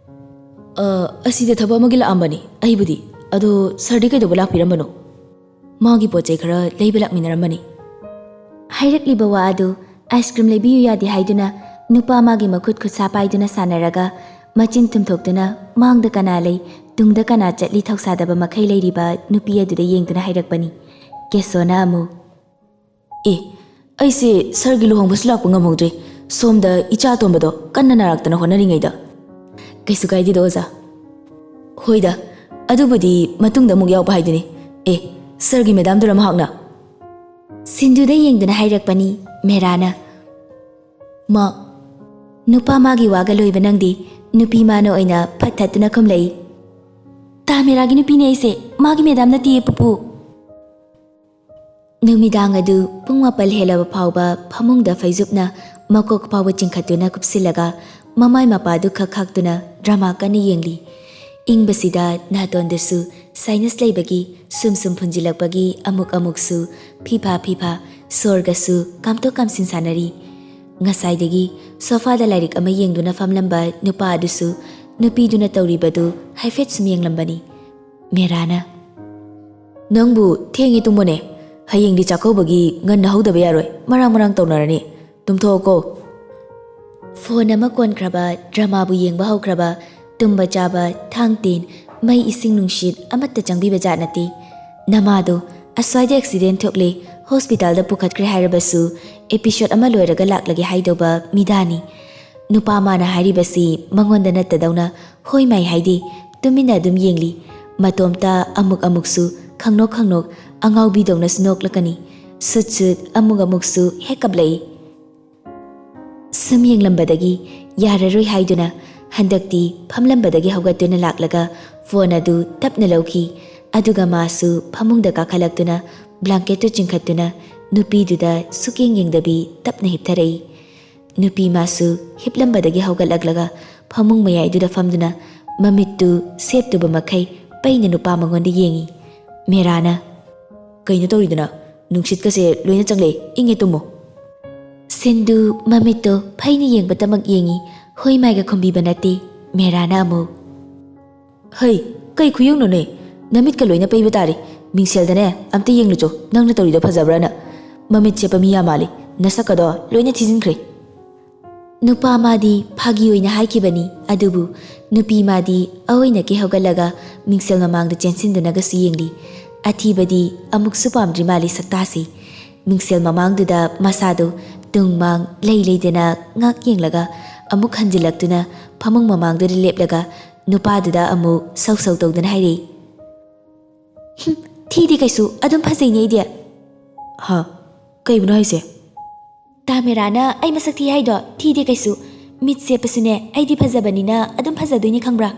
"ꯑ, ꯑꯁꯤꯗ ꯊꯕꯛ ꯑꯃꯒꯤ ꯂꯥꯛꯑꯝꯕꯅꯤ ꯑꯩꯕꯨꯗꯤ꯫ ꯑꯗꯣ ꯁꯥꯔꯗꯤ ꯀꯩꯗꯧꯕ ꯂꯥꯛꯄꯤꯔꯝꯕꯅꯣ?" "ꯃꯥꯒꯤ ꯄꯣꯠ ꯆꯩ ꯈꯔ ꯂꯩꯕ ꯂꯥꯛꯃꯤꯟꯅꯔꯝꯕꯅꯤ꯫" ꯍꯥꯏꯔꯛꯂꯤꯕ ꯋꯥ ꯑꯗꯨ ꯑꯥꯏꯁ ꯀ꯭ꯔꯤꯝ ꯂꯩꯕꯤꯌꯨ ꯌꯥꯗꯦ ꯍꯥꯏꯗꯨꯅ ꯅꯨꯄꯥ ꯑꯃꯒꯤ ꯃꯈꯨꯠ ꯈꯨꯠꯁꯥ ꯄꯥꯏꯗꯨꯅ ꯁꯥꯟꯅꯔꯒ ꯃꯆꯤꯟ ꯇꯨꯝꯊꯣꯛꯇꯨꯅ ꯃꯥꯡꯗ ꯀꯅꯥ ꯂꯩ, ꯇꯨꯡꯗ ꯀꯅꯥ ꯆꯠꯂꯤ ꯊꯧꯁꯥꯗꯕ ꯃꯈꯩ ꯂꯩꯔꯤꯕ ꯅꯨꯄꯤ ꯑꯗꯨꯗ ꯌꯦꯡꯗꯨꯅ ꯍꯥꯏꯔꯛꯄꯅꯤ꯫ ꯀꯦꯁꯣꯅ ꯑꯃꯨꯛ, "ꯑꯦ, ꯑꯩꯁꯦ ꯁꯥꯔꯒꯤ ꯂꯨꯍꯣꯡꯕꯁꯨ ꯂꯥꯛꯄ ꯉꯝꯍꯧꯗ꯭ꯔꯦ꯫ ꯁꯣꯝꯗ ꯏꯆꯥ ꯑꯇꯣꯝꯕꯗꯣ ꯀꯟꯅ ꯅꯥꯔꯛꯇꯅ ꯍꯣꯠꯅꯔꯤꯉꯩꯗ꯫" "ꯀꯩꯁꯨ ꯀꯥꯏꯗꯦꯗ ꯑꯣꯖꯥ꯫" "ꯍꯣꯏꯗ, ꯑꯗꯨꯕꯨꯗꯤ ꯃꯇꯨꯡꯗ ꯑꯃꯨꯛ ꯌꯥꯎꯕ ꯍꯥꯏꯗꯨꯅꯤ꯫ ꯑꯦ, ꯁꯥꯔꯒꯤ ꯃꯦꯗꯥꯝꯗꯨꯔ ꯃꯍꯥꯛꯅ?" ꯁꯤꯟꯗꯨꯗ ꯌꯦꯡꯗꯨꯅ ꯍꯥꯏꯔꯛꯄꯅꯤ ꯃꯦꯔꯥꯅ꯫ "ꯃꯥ..." ꯅꯨꯄꯥ ꯃꯥꯒꯤ ꯋꯥꯒ ꯂꯣꯏꯕ ꯅꯪꯗꯦ꯫ ꯅꯨꯄꯤ ꯃꯥꯅ ꯑꯣꯏꯅ ꯐꯠ ꯊꯠꯇꯨꯅ ꯈꯨꯝꯂꯛꯏ꯫ "ꯇꯥ ꯃꯦꯔꯥꯒꯤ ꯅꯨꯄꯤꯅꯦ ꯑꯩꯁꯦ, ꯃꯥꯒꯤ ꯃꯦꯗꯥꯝ ꯅꯠꯇꯤꯌꯦ ꯄꯨꯄꯨ꯫" ꯅꯨꯃꯤꯗꯥꯡ ꯑꯗꯨ ꯄꯨꯡ ꯃꯥꯄꯜ ꯍꯦꯜꯂꯕ ꯐꯥꯎꯕ ꯐꯃꯨꯡꯗ ꯐꯩꯖꯨꯞꯅ ꯃꯀꯣꯛ ꯐꯥꯎꯕ ꯆꯤꯡꯈꯠꯇꯨꯅ ꯀꯨꯞꯁꯤꯜꯂꯒ ꯃꯃꯥꯏ ꯃꯄꯥꯗꯨ ꯈꯛ ꯈꯥꯛꯇꯨꯅ ꯗ꯭ꯔꯃꯥ ꯀꯟꯅ ꯌꯦꯡꯂꯤ꯫ ꯏꯪꯕꯁꯤꯗ ꯅꯥꯇꯣꯟꯗꯁꯨ ꯁꯥꯏꯅꯁ ꯂꯩꯕꯒꯤ ꯁꯨꯝ ꯁꯨꯝ ꯐꯨꯟꯖꯤꯜꯂꯛꯄꯒꯤ ꯑꯃꯨꯛ ꯑꯃꯨꯛꯁꯨ ꯐꯤꯐꯥ ꯐꯤꯐꯥ ꯁꯣꯔꯒꯁꯨ ꯀꯥꯝꯊꯣꯛ ꯀꯥꯝꯁꯤꯟ ꯁꯥꯟꯅꯔꯤ꯫ ꯉꯁꯥꯏꯗꯒꯤ ꯁꯣꯐꯥꯗ ꯂꯥꯏꯔꯤꯛ ꯑꯃ ꯌꯦꯡꯗꯨꯅ ꯐꯝꯂꯝꯕ ꯅꯨꯄꯥ ꯑꯗꯨꯁꯨ ꯅꯨꯄꯤꯗꯨꯅ ꯇꯧꯔꯤꯕꯗꯨ ꯍꯥꯏꯐꯦꯠ ꯁꯨꯝ ꯌꯦꯡꯂꯝꯕꯅꯤ꯫ ꯃꯦꯔꯥꯅ, "ꯅꯪꯕꯨ ꯊꯦꯡꯉꯤ ꯇꯨꯝꯃꯣꯅꯦ꯫ ꯍꯌꯦꯡꯗꯤ ꯆꯥꯛꯀꯧꯕꯒꯤ ꯉꯟꯅ ꯍꯧꯗꯕ ꯌꯥꯔꯣꯏ꯫ ꯃꯔꯥꯡ ꯃꯔꯥꯡ ꯇꯧꯅꯔꯅꯤ꯫ ꯇꯨꯝꯊꯣꯛꯑꯣꯀꯣ꯫" ꯐꯣꯟ ꯑꯃ ꯀꯣꯟꯈ꯭ꯔꯕ, ꯗ꯭ꯔꯃꯥꯕꯨ ꯌꯦꯡꯕ ꯍꯧꯈ꯭ꯔꯕ, ꯇꯨꯝꯕ ꯆꯥꯕ, ꯊꯥꯡ ꯇꯦꯟ, ꯃꯩ ꯏꯁꯤꯡ ꯅꯨꯡꯁꯤꯠ ꯑꯃꯠꯇ ꯆꯪꯕꯤꯕ ꯖꯥꯠ ꯅꯠꯇꯦ꯫ ꯅꯃꯥꯗꯣ ꯑꯁ꯭ꯋꯥꯏꯗ ꯑꯦꯛꯁꯤꯗꯦꯟ ꯊꯣꯛꯂꯦ, ꯍꯣꯁꯄꯤꯇꯥꯜꯗ ꯄꯨꯈꯠꯈ꯭ꯔꯦ ꯍꯥꯏꯔꯕꯁꯨ ꯑꯦꯄꯤꯁꯣꯗ ꯑꯃ ꯂꯣꯏꯔꯒ ꯂꯥꯛꯂꯒꯦ ꯍꯥꯏꯗꯧꯕ ꯃꯤꯗꯥꯅꯤ꯫ ꯅꯨꯄꯥ ꯃꯥꯅ ꯍꯥꯏꯔꯤꯕꯁꯤ ꯃꯉꯣꯟꯗ ꯅꯠꯇꯗꯧꯅ ꯍꯣꯏ ꯃꯥꯏ ꯍꯥꯏꯗꯦ, ꯇꯨꯃꯤꯟꯅ ꯑꯗꯨꯝ ꯌꯦꯡꯂꯤ꯫ ꯃꯇꯣꯝꯇ ꯑꯃꯨꯛ ꯑꯃꯨꯛꯁꯨ ꯈꯪꯅꯣꯛ ꯈꯪꯅꯣꯛ ꯑꯉꯥꯎꯕꯤꯗꯧꯅꯁꯨ ꯅꯣꯛꯂꯛꯀꯅꯤ꯫ ꯁꯨꯠ ꯁꯨꯠ ꯑꯃꯨꯛ ꯑꯃꯨꯛꯁꯨ ꯍꯦꯛ ꯀꯞꯂꯛꯏ꯫ ꯁꯨꯝ ꯌꯦꯡꯂꯝꯕꯗꯒꯤ ꯌꯥꯔꯔꯣꯏ ꯍꯥꯏꯗꯨꯅ ꯍꯟꯗꯛꯇꯤ ꯐꯝꯂꯝꯕꯗꯒꯤ ꯍꯧꯒꯠꯇꯨꯅ ꯂꯥꯛꯂꯒ ꯐꯣꯟ ꯑꯗꯨ ꯇꯞꯅ ꯂꯧꯈꯤ꯫ ꯑꯗꯨꯒ ꯃꯥꯁꯨ ꯐꯃꯨꯡꯗ ꯀꯥꯈꯠꯂꯛꯇꯨꯅ ꯕ꯭ꯂꯥꯡꯀꯦꯠꯇꯨ ꯆꯤꯡꯈꯠꯇꯨꯅ ꯅꯨꯄꯤꯗꯨꯗ ꯁꯨꯛꯌꯦꯡ ꯌꯦꯡꯗꯕꯤ ꯇꯞꯅ ꯍꯤꯞꯊꯔꯛꯏ꯫ ꯅꯨꯄꯤ ꯃꯥꯁꯨ ꯍꯤꯞꯂꯝꯕꯗꯒꯤ ꯍꯧꯒꯠꯂꯛꯂꯒ ꯐꯃꯨꯡ ꯃꯌꯥꯏꯗꯨꯗ ꯐꯝꯗꯨꯅ ꯃꯃꯤꯠꯇꯨ ꯁꯦꯞꯇꯨꯕ ꯃꯈꯩ ꯄꯩꯅ ꯅꯨꯄꯥ ꯃꯉꯣꯟꯗ ꯌꯦꯡꯏ꯫ ꯃꯦꯔꯥꯅ, "ꯀꯩꯅꯣ ꯇꯧꯔꯤꯗꯨꯅ? ꯅꯨꯡꯁꯤꯠꯀꯁꯦ ꯂꯣꯏꯅ ꯆꯪꯂꯦ, ꯏꯪꯉꯦ, ꯇꯨꯝꯃꯣ"꯫ ꯁꯤꯟꯗꯨ ꯃꯃꯤꯠꯇꯣ ꯐꯩꯅ ꯌꯦꯡꯕꯇꯃꯛ ꯌꯦꯡꯏ, ꯍꯣꯏ ꯃꯥꯏꯒ ꯈꯨꯝꯕꯤꯕ ꯅꯠꯇꯦ꯫ ꯃꯦꯔꯥꯅ ꯑꯃꯨꯛ, "ꯍꯩ, ꯀꯩ ꯈꯨꯌꯦꯡꯅꯣꯅꯦ? ꯅꯃꯤꯠꯀ ꯂꯣꯏꯅ ꯄꯩꯕ ꯇꯥꯔꯦ꯫ ꯃꯤꯡꯁꯦꯜꯗꯅꯦ ꯑꯝꯇ ꯌꯦꯡꯂꯨꯆꯣ, ꯅꯪꯅ ꯇꯧꯔꯤꯗꯣ ꯐꯖꯕ꯭ꯔꯥꯅ꯫ ꯃꯃꯤꯠ ꯁꯦꯞꯄ ꯃꯤ ꯌꯥꯝ ꯃꯥꯜꯂꯤ, ꯅꯁꯛꯀꯗꯣ ꯂꯣꯏꯅ ꯊꯤꯖꯤꯟꯈ꯭ꯔꯦ"꯫ ꯅꯨꯄꯥ ꯃꯥꯗꯤ ꯐꯥꯒꯤ ꯑꯣꯏꯅ ꯍꯥꯏꯈꯤꯕꯅꯤ, ꯑꯗꯨꯕꯨ ꯅꯨꯄꯤ ꯃꯥꯗꯤ ꯑꯑꯣꯏꯅꯀꯤ ꯍꯧꯒꯠꯂꯒ ꯃꯤꯡꯁꯦꯜ ꯃꯃꯥꯡꯗ ꯆꯦꯟꯁꯤꯟꯗꯨꯅꯒꯁꯨ ꯌꯦꯡꯂꯤ꯫ ꯑꯊꯤꯕꯗꯤ ꯑꯃꯨꯛꯁꯨ ꯄꯥꯝꯗ꯭ꯔꯤ ꯃꯥꯜꯂꯤ ꯁꯛꯇꯥꯁꯤ꯫ ꯃꯤꯡꯁꯦꯜ ꯃꯃꯥꯡꯗꯨꯗ ꯃꯁꯥꯗꯨ ꯇꯨꯡ ꯃꯥꯡ ꯂꯩ ꯂꯩꯗꯅ ꯉꯥꯛ ꯌꯦꯡꯂꯒ ꯑꯃꯨꯛ ꯍꯟꯖꯤꯜꯂꯛꯇꯨꯅ ꯐꯃꯨꯡ ꯃꯃꯥꯡꯗꯨꯗ ꯂꯦꯞꯂꯒ ꯅꯨꯄꯥꯗꯨꯗ ꯑꯃꯨꯛ ꯁꯧ ꯁꯧ ꯇꯧꯗꯨꯅ ꯍꯥꯏꯔꯛꯏ, "ꯍꯨꯝ, ꯊꯤꯗꯦ ꯀꯩꯁꯨ, ꯑꯗꯨꯝ ꯐꯖꯩꯅꯦ ꯑꯩꯗꯤ"꯫ "ꯍꯥ? ꯀꯩꯕꯨꯅꯣ ꯍꯥꯏꯁꯦ?" "ꯇꯥ ꯃꯦꯔꯥꯅ ꯑꯩ ꯃꯁꯛ ꯊꯤ ꯍꯥꯏꯗꯣ ꯊꯤꯗꯦ ꯀꯩꯁꯨ꯫ ꯃꯤꯠ ꯁꯦꯞꯄꯁꯨꯅꯦ ꯑꯩꯗꯤ ꯐꯖꯕꯅꯤꯅ ꯑꯗꯨꯝ ꯐꯖꯗꯣꯏꯅꯤ ꯈꯪꯕ꯭ꯔꯥ?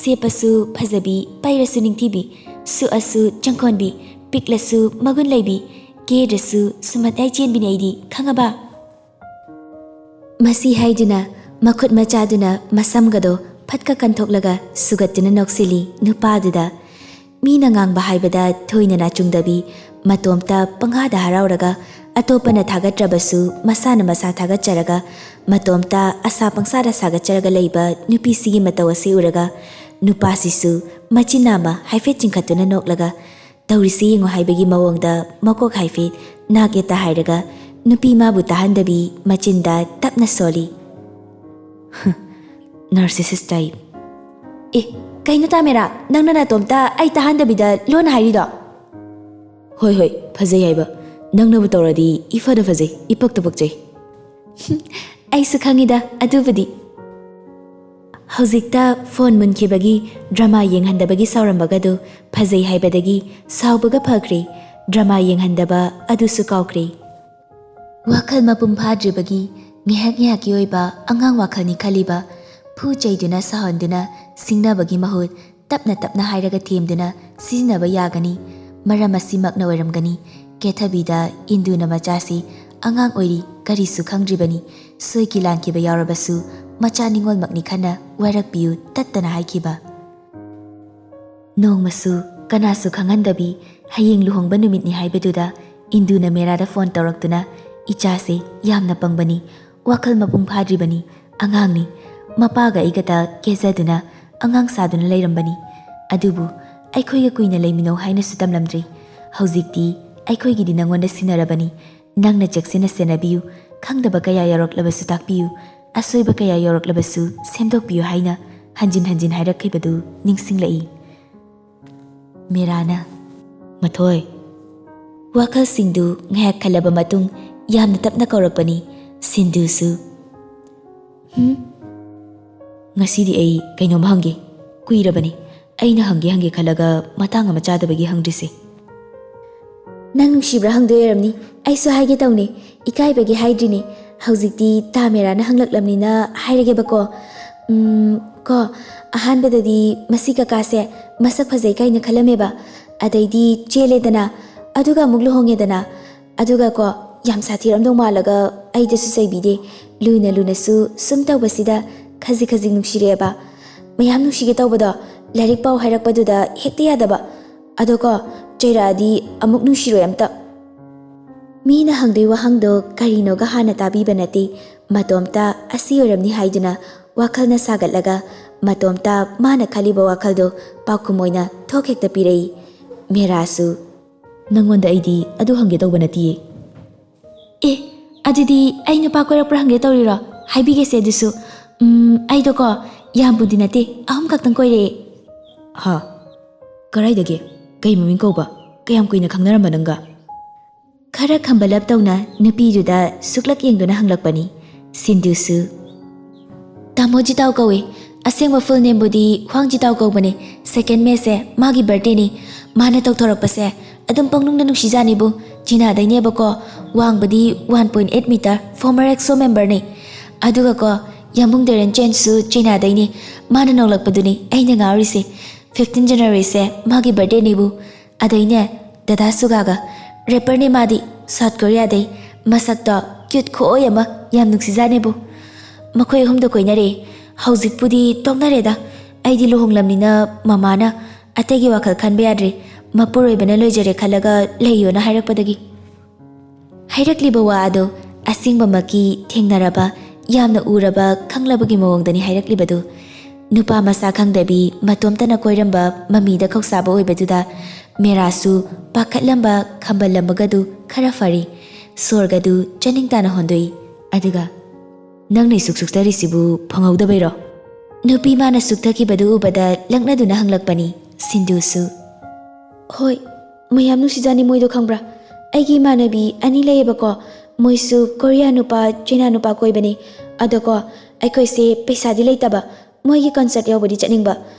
ꯁꯦꯞꯄꯁꯨ ꯐꯖꯕꯤ, ꯄꯩꯔꯁꯨ ꯅꯤꯡꯊꯤꯕꯤ, ꯁꯨꯛꯑꯁꯨ ꯆꯪꯈꯣꯟꯕꯤ, ꯄꯤꯛꯂꯁꯨ ꯃꯒꯨꯟ ꯂꯩꯕꯤ, ꯀꯦꯗ꯭ꯔꯁꯨ ꯁꯨꯃꯇꯥꯏ ꯆꯦꯟꯕꯤꯅꯦ ꯑꯩꯗꯤ, ꯈꯪꯉꯕ?" ꯃꯁꯤ ꯍꯥꯏꯗꯨꯅ ꯃꯈꯨꯠ ꯃꯆꯥꯗꯨꯅ ꯃꯁꯝꯒꯗꯣ ꯐꯠꯀ ꯀꯟꯊꯣꯛꯂꯒ ꯁꯨꯒꯠꯇꯨꯅ ꯅꯣꯛꯁꯤꯜꯂꯤ ꯅꯨꯄꯥꯗꯨꯗ꯫ ꯃꯤꯅ ꯉꯥꯡꯕ ꯍꯥꯏꯕꯗ ꯊꯣꯏꯅ ꯅꯥꯆꯨꯡꯗꯕꯤ, ꯃꯇꯣꯝꯇ ꯄꯪꯍꯥꯗ ꯍꯔꯥꯎꯔꯒ, ꯑꯇꯣꯞꯄꯅ ꯊꯥꯒꯠꯇ꯭ꯔꯕꯁꯨ ꯃꯁꯥꯅ ꯃꯁꯥ ꯊꯥꯒꯠꯆꯔꯒ, ꯃꯇꯣꯝꯇ ꯑꯁꯥ ꯄꯪꯁꯥꯗ ꯁꯥꯒꯠꯆꯔꯒ ꯂꯩꯕ ꯅꯨꯄꯤꯁꯤꯒꯤ ꯃꯇꯧ ꯑꯁꯤ ꯎꯔꯒ, ꯅꯨꯄꯥꯁꯤꯁꯨ ꯃꯆꯤꯟ ꯑꯃ ꯍꯥꯏꯐꯦꯠ ꯆꯤꯡꯈꯠꯇꯨꯅ ꯅꯣꯛꯂꯒ, ꯇꯧꯔꯤꯁꯤ ꯌꯦꯡꯉꯨ ꯍꯥꯏꯕꯒꯤ ꯃꯑꯣꯡꯗ ꯃꯀꯣꯛ ꯍꯥꯏꯐꯦꯠ ꯅꯥꯛ ꯌꯦꯠꯇ ꯍꯥꯏꯔꯒ, ꯅꯨꯄꯤ ꯃꯥꯕꯨ ꯇꯥꯍꯟꯗꯕꯤ ꯃꯆꯤꯟꯗ ꯇꯞꯅ ꯁꯣꯜꯂꯤ꯫ "Narcissist type꯫ ꯑꯦ, ꯀꯩꯅꯣ ꯇꯥꯃꯦꯔꯥ, ꯅꯪꯅ ꯅꯇꯣꯝꯇ ꯑꯩ ꯇꯥꯍꯟꯗꯕꯤꯗ ꯂꯣꯟꯅ ꯍꯥꯏꯔꯤꯗꯣ?" "ꯍꯣꯏ, ꯍꯣꯏ, ꯐꯖꯩ ꯍꯥꯏꯕ꯫ ꯅꯪꯅꯕꯨ ꯇꯧꯔꯗꯤ ꯏꯐꯗ ꯐꯖꯩ, ꯏꯄꯛꯇ ꯄꯛꯆꯩ"꯫ "ꯑꯩꯁꯨ ꯈꯪꯉꯤꯗ ꯑꯗꯨꯕꯨꯗꯤ"꯫ ꯍꯧꯖꯤꯛꯇ ꯐꯣꯟ ꯃꯨꯟꯈꯤꯕꯒꯤ ꯗ꯭ꯔꯃꯥ ꯌꯦꯡꯍꯟꯗꯕꯒꯤ ꯁꯥꯎꯔꯝꯕꯒꯗꯨ ꯐꯖꯩ ꯍꯥꯏꯕꯗꯒꯤ ꯁꯥꯎꯕꯒ ꯐꯈ꯭ꯔꯦ꯫ ꯗ꯭ꯔꯃꯥ ꯌꯦꯡꯍꯟꯗꯕ ꯑꯗꯨꯁꯨ ꯀꯥꯎꯈ꯭ꯔꯦ꯫ ꯋꯥꯈꯜ ꯃꯄꯨꯡ ꯐꯥꯗ꯭ꯔꯤꯕꯒꯤ ꯉꯥꯏꯍꯥꯛ ꯉꯥꯏꯍꯥꯛꯀꯤ ꯑꯣꯏꯕ ꯑꯉꯥꯡ ꯋꯥꯈꯜꯅꯤ ꯈꯜꯂꯤꯕ, ꯐꯨ ꯆꯩꯗꯨꯅ ꯁꯥꯎꯍꯟꯗꯨꯅ ꯁꯤꯡꯅꯕꯒꯤ ꯃꯍꯨꯠ, ꯇꯞꯅ ꯇꯞꯅ ꯍꯥꯏꯔꯒ ꯊꯦꯝꯗꯨꯅ ꯁꯤꯖꯤꯟꯅꯕ ꯌꯥꯒꯅꯤ꯫ ꯃꯔꯝ ꯑꯁꯤꯃꯛꯅ ꯑꯣꯏꯔꯝꯒꯅꯤ ꯀꯦꯊꯕꯤꯗ ꯏꯟꯗꯨꯅ ꯃꯆꯥꯁꯤ ꯑꯉꯥꯡ ꯑꯣꯏꯔꯤ, ꯀꯔꯤꯁꯨ ꯈꯪꯗ꯭ꯔꯤꯕꯅꯤ, ꯁꯣꯏꯈꯤ ꯂꯥꯟꯈꯤꯕ ꯌꯥꯎꯔꯕꯁꯨ ꯃꯆꯥ ꯅꯤꯉꯣꯜꯃꯛꯅꯤ ꯈꯟꯅ ꯋꯥꯔꯛꯄꯤꯌꯨ ꯇꯠꯇꯅ ꯍꯥꯏꯈꯤꯕ꯫ ꯅꯣꯡꯃꯁꯨ ꯀꯅꯥꯁꯨ ꯈꯪꯍꯟꯗꯕꯤ ꯍꯌꯦꯡ ꯂꯨꯍꯣꯡꯕ ꯅꯨꯃꯤꯠꯅꯤ ꯍꯥꯏꯕꯗꯨꯗ ꯏꯟꯗꯨꯅ ꯃꯦꯔꯥꯗ ꯐꯣꯟ ꯇꯧꯔꯛꯇꯨꯅ, "ꯏꯆꯥꯁꯦ ꯌꯥꯝꯅ ꯄꯪꯕꯅꯤ, ꯋꯥꯈꯜ ꯃꯄꯨꯡ ꯐꯥꯗ꯭ꯔꯤꯕꯅꯤ, ꯑꯉꯥꯡꯅꯤ, ꯃꯄꯥꯒ ꯑꯩꯒꯇ ꯀꯦꯖꯗꯨꯅ ꯑꯉꯥꯡ ꯁꯥꯗꯨꯅ ꯂꯩꯔꯝꯕꯅꯤ꯫ ꯑꯗꯨꯕꯨ ꯑꯩꯈꯣꯏꯒ ꯀꯨꯏꯅ ꯂꯩꯃꯤꯟꯅꯧ ꯍꯥꯏꯅꯁꯨ ꯇꯝꯂꯝꯗ꯭ꯔꯤ꯫ ꯍꯧꯖꯤꯛꯇꯤ ꯑꯩꯈꯣꯏꯒꯤꯗꯤ ꯅꯉꯣꯟꯗ ꯁꯤꯟꯅꯔꯕꯅꯤ꯫ ꯅꯪꯅ ꯆꯦꯛꯁꯤꯟꯅ ꯁꯦꯟꯅꯕꯤꯌꯨ, ꯈꯪꯗꯕ ꯀꯌꯥ ꯌꯥꯎꯔꯛꯂꯕꯁꯨ ꯇꯥꯛꯄꯤꯌꯨ, ꯑꯁꯣꯏꯕ ꯀꯌꯥ ꯌꯥꯎꯔꯛꯂꯕꯁꯨ ꯁꯦꯝꯗꯣꯛꯄꯤꯌꯨ" ꯍꯥꯏꯅ ꯍꯟꯖꯤꯟ ꯍꯟꯖꯤꯟ ꯍꯥꯏꯔꯛꯈꯤꯕꯗꯨ ꯅꯤꯡꯁꯤꯡꯂꯛꯏ꯫ ꯃꯦꯔꯥꯅ, "ꯃꯊꯣꯏ"꯫ ꯋꯥꯈꯜꯁꯤꯡꯗꯨ ꯉꯥꯏꯍꯥꯛ ꯈꯜꯂꯕ ꯃꯇꯨꯡ ꯌꯥꯝꯅ ꯇꯞꯅ ꯀꯧꯔꯛꯄꯅꯤ꯫ ꯁꯤꯟꯗꯨꯁꯨ, "ꯍꯨꯝ?" "ꯉꯁꯤꯗꯤ ꯑꯩ ꯀꯩꯅꯣꯝ ꯍꯪꯒꯦ꯫ ꯀꯨꯏꯔꯕꯅꯤ ꯑꯩꯅ ꯍꯪꯒꯦ ꯍꯪꯒꯦ ꯈꯜꯂꯒ ꯃꯇꯥꯡ ꯑꯃ ꯆꯥꯗꯕꯒꯤ ꯍꯪꯗ꯭ꯔꯤꯁꯦ꯫" "ꯅꯪ ꯅꯨꯡꯁꯤꯕ꯭ꯔꯥ ꯍꯪꯗꯣꯏ ꯑꯣꯏꯔꯝꯅꯤ꯫ ꯑꯩꯁꯨ ꯍꯥꯏꯒꯦ ꯇꯧꯅꯤ, ꯏꯀꯥꯏꯕꯒꯤ ꯍꯥꯏꯗ꯭ꯔꯤꯅꯦ꯫ ꯍꯧꯖꯤꯛꯇꯤ ꯇꯥ ꯃꯦꯔꯥꯅ ꯍꯪꯂꯛꯂꯕꯅꯤꯅ ꯍꯥꯏꯔꯒꯦꯕꯀꯣ꯫ ꯎꯝ, ꯀꯣ, ꯑꯍꯥꯟꯕꯗꯗꯤ ꯃꯁꯤ ꯀꯀꯥꯁꯦ ꯃꯁꯛ ꯐꯖꯩ ꯀꯥꯏꯅ ꯈꯜꯂꯝꯃꯦꯕ꯫ ꯑꯗꯩꯗꯤ ꯆꯦꯜꯂꯦꯗꯅ, ꯑꯗꯨꯒ ꯑꯃꯨꯛ ꯂꯨꯍꯣꯡꯉꯦꯗꯅ꯫ ꯑꯗꯨꯒ ꯀꯣ, ꯌꯥꯝ ꯁꯥꯊꯤꯔꯝꯗꯧ ꯃꯥꯜꯂꯒ ꯑꯩꯗꯁꯨ ꯆꯩꯕꯤꯗꯦ꯫ ꯂꯨꯅ ꯂꯨꯅꯁꯨ ꯁꯨꯝ ꯇꯧꯕꯁꯤꯗ ꯈꯖꯤꯛ ꯈꯖꯤꯛ ꯅꯨꯡꯁꯤꯔꯛꯑꯦꯕ꯫ ꯃꯌꯥꯝ ꯅꯨꯡꯁꯤꯒꯦ ꯇꯧꯕꯗꯣ ꯂꯥꯏꯔꯤꯛ ꯄꯥꯎ ꯍꯥꯏꯔꯛꯄꯗꯨꯗ ꯍꯦꯛꯇ ꯌꯥꯗꯕ꯫ ꯑꯗꯣ ꯀꯣ, ꯆꯩꯔꯛꯑꯗꯤ ꯑꯃꯨꯛ ꯅꯨꯡꯁꯤꯔꯣꯏ ꯑꯝꯇ꯫" ꯃꯤꯅ ꯍꯪꯗꯣꯏ ꯋꯥꯍꯪꯗꯣ ꯀꯔꯤꯅꯣꯒ ꯍꯥꯟꯅ ꯇꯥꯕꯤꯕ ꯅꯠꯇꯦ꯫ ꯃꯇꯣꯝꯇ ꯑꯁꯤ ꯑꯣꯏꯔꯝꯅꯤ ꯍꯥꯏꯗꯨꯅ ꯋꯥꯈꯜꯅ ꯁꯥꯒꯠꯂꯒ ꯃꯇꯣꯝꯇ ꯃꯥꯅ ꯈꯜꯂꯤꯕ ꯋꯥꯈꯜꯗꯣ ꯄꯥꯎꯈꯨꯝ ꯑꯣꯏꯅ ꯊꯣꯛ ꯍꯦꯛꯇ ꯄꯤꯔꯛꯏ꯫ ꯃꯦꯔꯥꯁꯨ, "ꯅꯪꯉꯣꯟꯗ ꯑꯩꯗꯤ ꯑꯗꯨ ꯍꯪꯒꯦ ꯇꯧꯕ ꯅꯠꯇꯤꯌꯦ꯫" "ꯑꯦ, ꯑꯗꯨꯗꯤ ꯑꯩ ꯅꯨꯄꯥ ꯀꯣꯏꯔꯛꯄ꯭ꯔꯥ ꯍꯪꯒꯦ ꯇꯧꯔꯤꯔꯣ? ꯍꯥꯏꯕꯤꯒꯦꯁꯦ ꯑꯗꯨꯁꯨ꯫ ꯎꯝ, ꯑꯩꯗꯣꯀꯣ, ꯌꯥꯝꯕꯨꯗꯤ ꯅꯠꯇꯦ, ꯑꯍꯨꯝ ꯈꯛꯇꯪ ꯀꯣꯏꯔꯛꯑꯦ꯫" "ꯍꯥ? ꯀꯔꯥꯏꯗꯒꯤ? ꯀꯩ ꯃꯃꯤꯡ ꯀꯧꯕ? ꯀꯌꯥꯝ ꯀꯨꯏꯅ ꯈꯪꯅꯔꯝꯕ ꯅꯪꯒ?" ꯈꯔ ꯈꯝꯕꯂꯞ ꯇꯧꯅ ꯅꯨꯄꯤꯗꯨꯗ ꯁꯨꯛꯂꯛ ꯌꯦꯡꯗꯨꯅ ꯍꯪꯂꯛꯄꯅꯤ꯫ ꯁꯤꯟꯗꯨꯁꯨ, "ꯇꯥꯃꯣ ꯖꯤꯇꯥꯎ ꯀꯧꯏ꯫ ꯑꯁꯦꯡꯕ ꯐꯨꯜ ꯅꯦꯝꯕꯨꯗꯤ ꯍ꯭ꯋꯥꯡ ꯖꯤꯇꯥꯎ ꯀꯧꯕꯅꯦ꯫ ꯁꯦꯀꯦꯟ ꯃꯦꯁꯦ ꯃꯥꯒꯤ ꯕꯥꯔꯗꯦꯅꯤ꯫ ꯃꯥꯅ ꯇꯧꯊꯣꯔꯛꯄꯁꯦ ꯑꯗꯨꯝ ꯄꯪꯅꯨꯡꯗ ꯅꯨꯡꯁꯤꯖꯥꯅꯤꯕꯨ꯫ ꯆꯤꯅꯥꯗꯩꯅꯦꯕꯀꯣ꯫ ꯋꯥꯡꯕꯗꯤ one point eight metre, former EXO ꯃꯦꯝꯕꯔꯅꯤ꯫ ꯑꯗꯨꯒꯀꯣ, ꯌꯥꯝꯕꯨꯡ ꯗꯦꯔꯦꯟ ꯆꯦꯟꯁꯨ ꯆꯤꯅꯥꯗꯩꯅꯤ꯫ ꯃꯥꯅ ꯅꯣꯛꯂꯛꯄꯗꯨꯅꯤ ꯑꯩꯅ ꯉꯥꯎꯔꯤꯁꯦ꯫ ꯐꯤꯐꯇꯤꯟ ꯖꯅꯋꯥꯔꯤꯁꯦ ꯃꯥꯒꯤ ꯕꯥꯔꯗꯦꯅꯦꯕꯨ꯫ ꯑꯗꯩꯅꯦ, ꯗꯗꯥ ꯁꯨꯒꯥꯒ, ꯔꯦꯄꯔꯅꯦ ꯃꯥꯗꯤ, ꯁꯥꯎꯠ ꯀꯣꯔꯤꯌꯥꯗꯩ꯫ ꯃꯁꯛꯇꯣ ꯀ꯭ꯌꯨꯠ ꯈꯨꯑꯣꯏ ꯑꯃ, ꯌꯥꯝ ꯅꯨꯡꯁꯤꯖꯥꯠꯅꯦꯕꯨ꯫ ꯃꯈꯣꯏ ꯑꯍꯨꯝꯗꯣ ꯀꯣꯏꯅꯔꯦ꯫ ꯍꯧꯖꯤꯛꯄꯨꯗꯤ ꯇꯣꯛꯅꯔꯦꯗ꯫ ꯑꯩꯗꯤ ꯂꯨꯍꯣꯡꯂꯝꯅꯤꯅ ꯃꯃꯥꯅ ꯑꯇꯩꯒꯤ ꯋꯥꯈꯜ ꯈꯟꯕ ꯌꯥꯗ꯭ꯔꯦ, ꯃꯄꯨꯔꯣꯏꯕꯅ ꯂꯣꯏꯖꯔꯦ ꯈꯜꯂꯒ ꯂꯩꯌꯣꯅ ꯍꯥꯏꯔꯛꯄꯗꯒꯤ꯫ ꯍꯥꯏꯔꯛꯂꯤꯕ ꯋꯥ ꯑꯗꯨ ꯑꯁꯦꯡꯕꯃꯛꯀꯤ ꯊꯦꯡꯅꯔꯕ, ꯌꯥꯝꯅ ꯎꯔꯕ, ꯈꯪꯂꯕꯒꯤ ꯃꯑꯣꯡꯗꯅꯤ ꯍꯥꯏꯔꯛꯂꯤꯕꯗꯨ꯫ ꯅꯨꯄꯥ ꯃꯁꯥ ꯈꯪꯗꯕꯤ ꯃꯇꯣꯝꯇꯅ ꯀꯣꯏꯔꯝꯕ ꯃꯃꯤꯗ ꯈꯧꯁꯥꯕ ꯑꯣꯏꯕꯗꯨꯗ ꯃꯦꯔꯥꯁꯨ ꯄꯥꯈꯠꯂꯝꯕ ꯈꯝꯕꯜꯂꯝꯕꯒꯗꯨ ꯈꯔ ꯐꯔꯤ꯫ ꯁꯣꯔꯒꯗꯨ ꯆꯥꯅꯤꯡ ꯇꯥꯅ ꯍꯣꯟꯗꯣꯛꯏ꯫ ꯑꯗꯨꯒ, "ꯅꯪꯅ ꯁꯨꯛ ꯁꯨꯛꯇꯔꯤꯁꯤꯕꯨ ꯐꯪꯍꯧꯗꯕꯩꯔꯣ?" ꯅꯨꯄꯤ ꯃꯥꯅ ꯁꯨꯛꯊꯈꯤꯕꯗꯨ ꯎꯕꯗ ꯂꯛꯅꯗꯨꯅ ꯍꯪꯂꯛꯄꯅꯤ ꯁꯤꯟꯗꯨꯁꯨ꯫ "ꯍꯣꯏ, ꯃꯌꯥꯝ ꯅꯨꯡꯁꯤꯖꯥꯅꯤ ꯃꯣꯏꯗꯣ, ꯈꯪꯕ꯭ꯔꯥ? ꯑꯩꯒꯤ ꯏꯃꯥꯟꯅꯕꯤ ꯑꯅꯤ ꯂꯩꯌꯦꯕꯀꯣ, ꯃꯣꯏꯁꯨ ꯀꯣꯔꯤꯌꯥ ꯅꯨꯄꯥ, ꯆꯩꯅꯥ ꯅꯨꯄꯥ ꯀꯣꯏꯕꯅꯤ꯫ ꯑꯗꯣꯀꯣ, ꯑꯩꯈꯣꯏꯁꯦ ꯄꯩꯁꯥꯗꯤ ꯂꯩꯇꯕ, ꯃꯣꯏꯒꯤ ꯀꯟꯁꯔꯠ ꯌꯥꯎꯕꯗꯤ ꯆꯠꯅꯤꯡꯕ꯫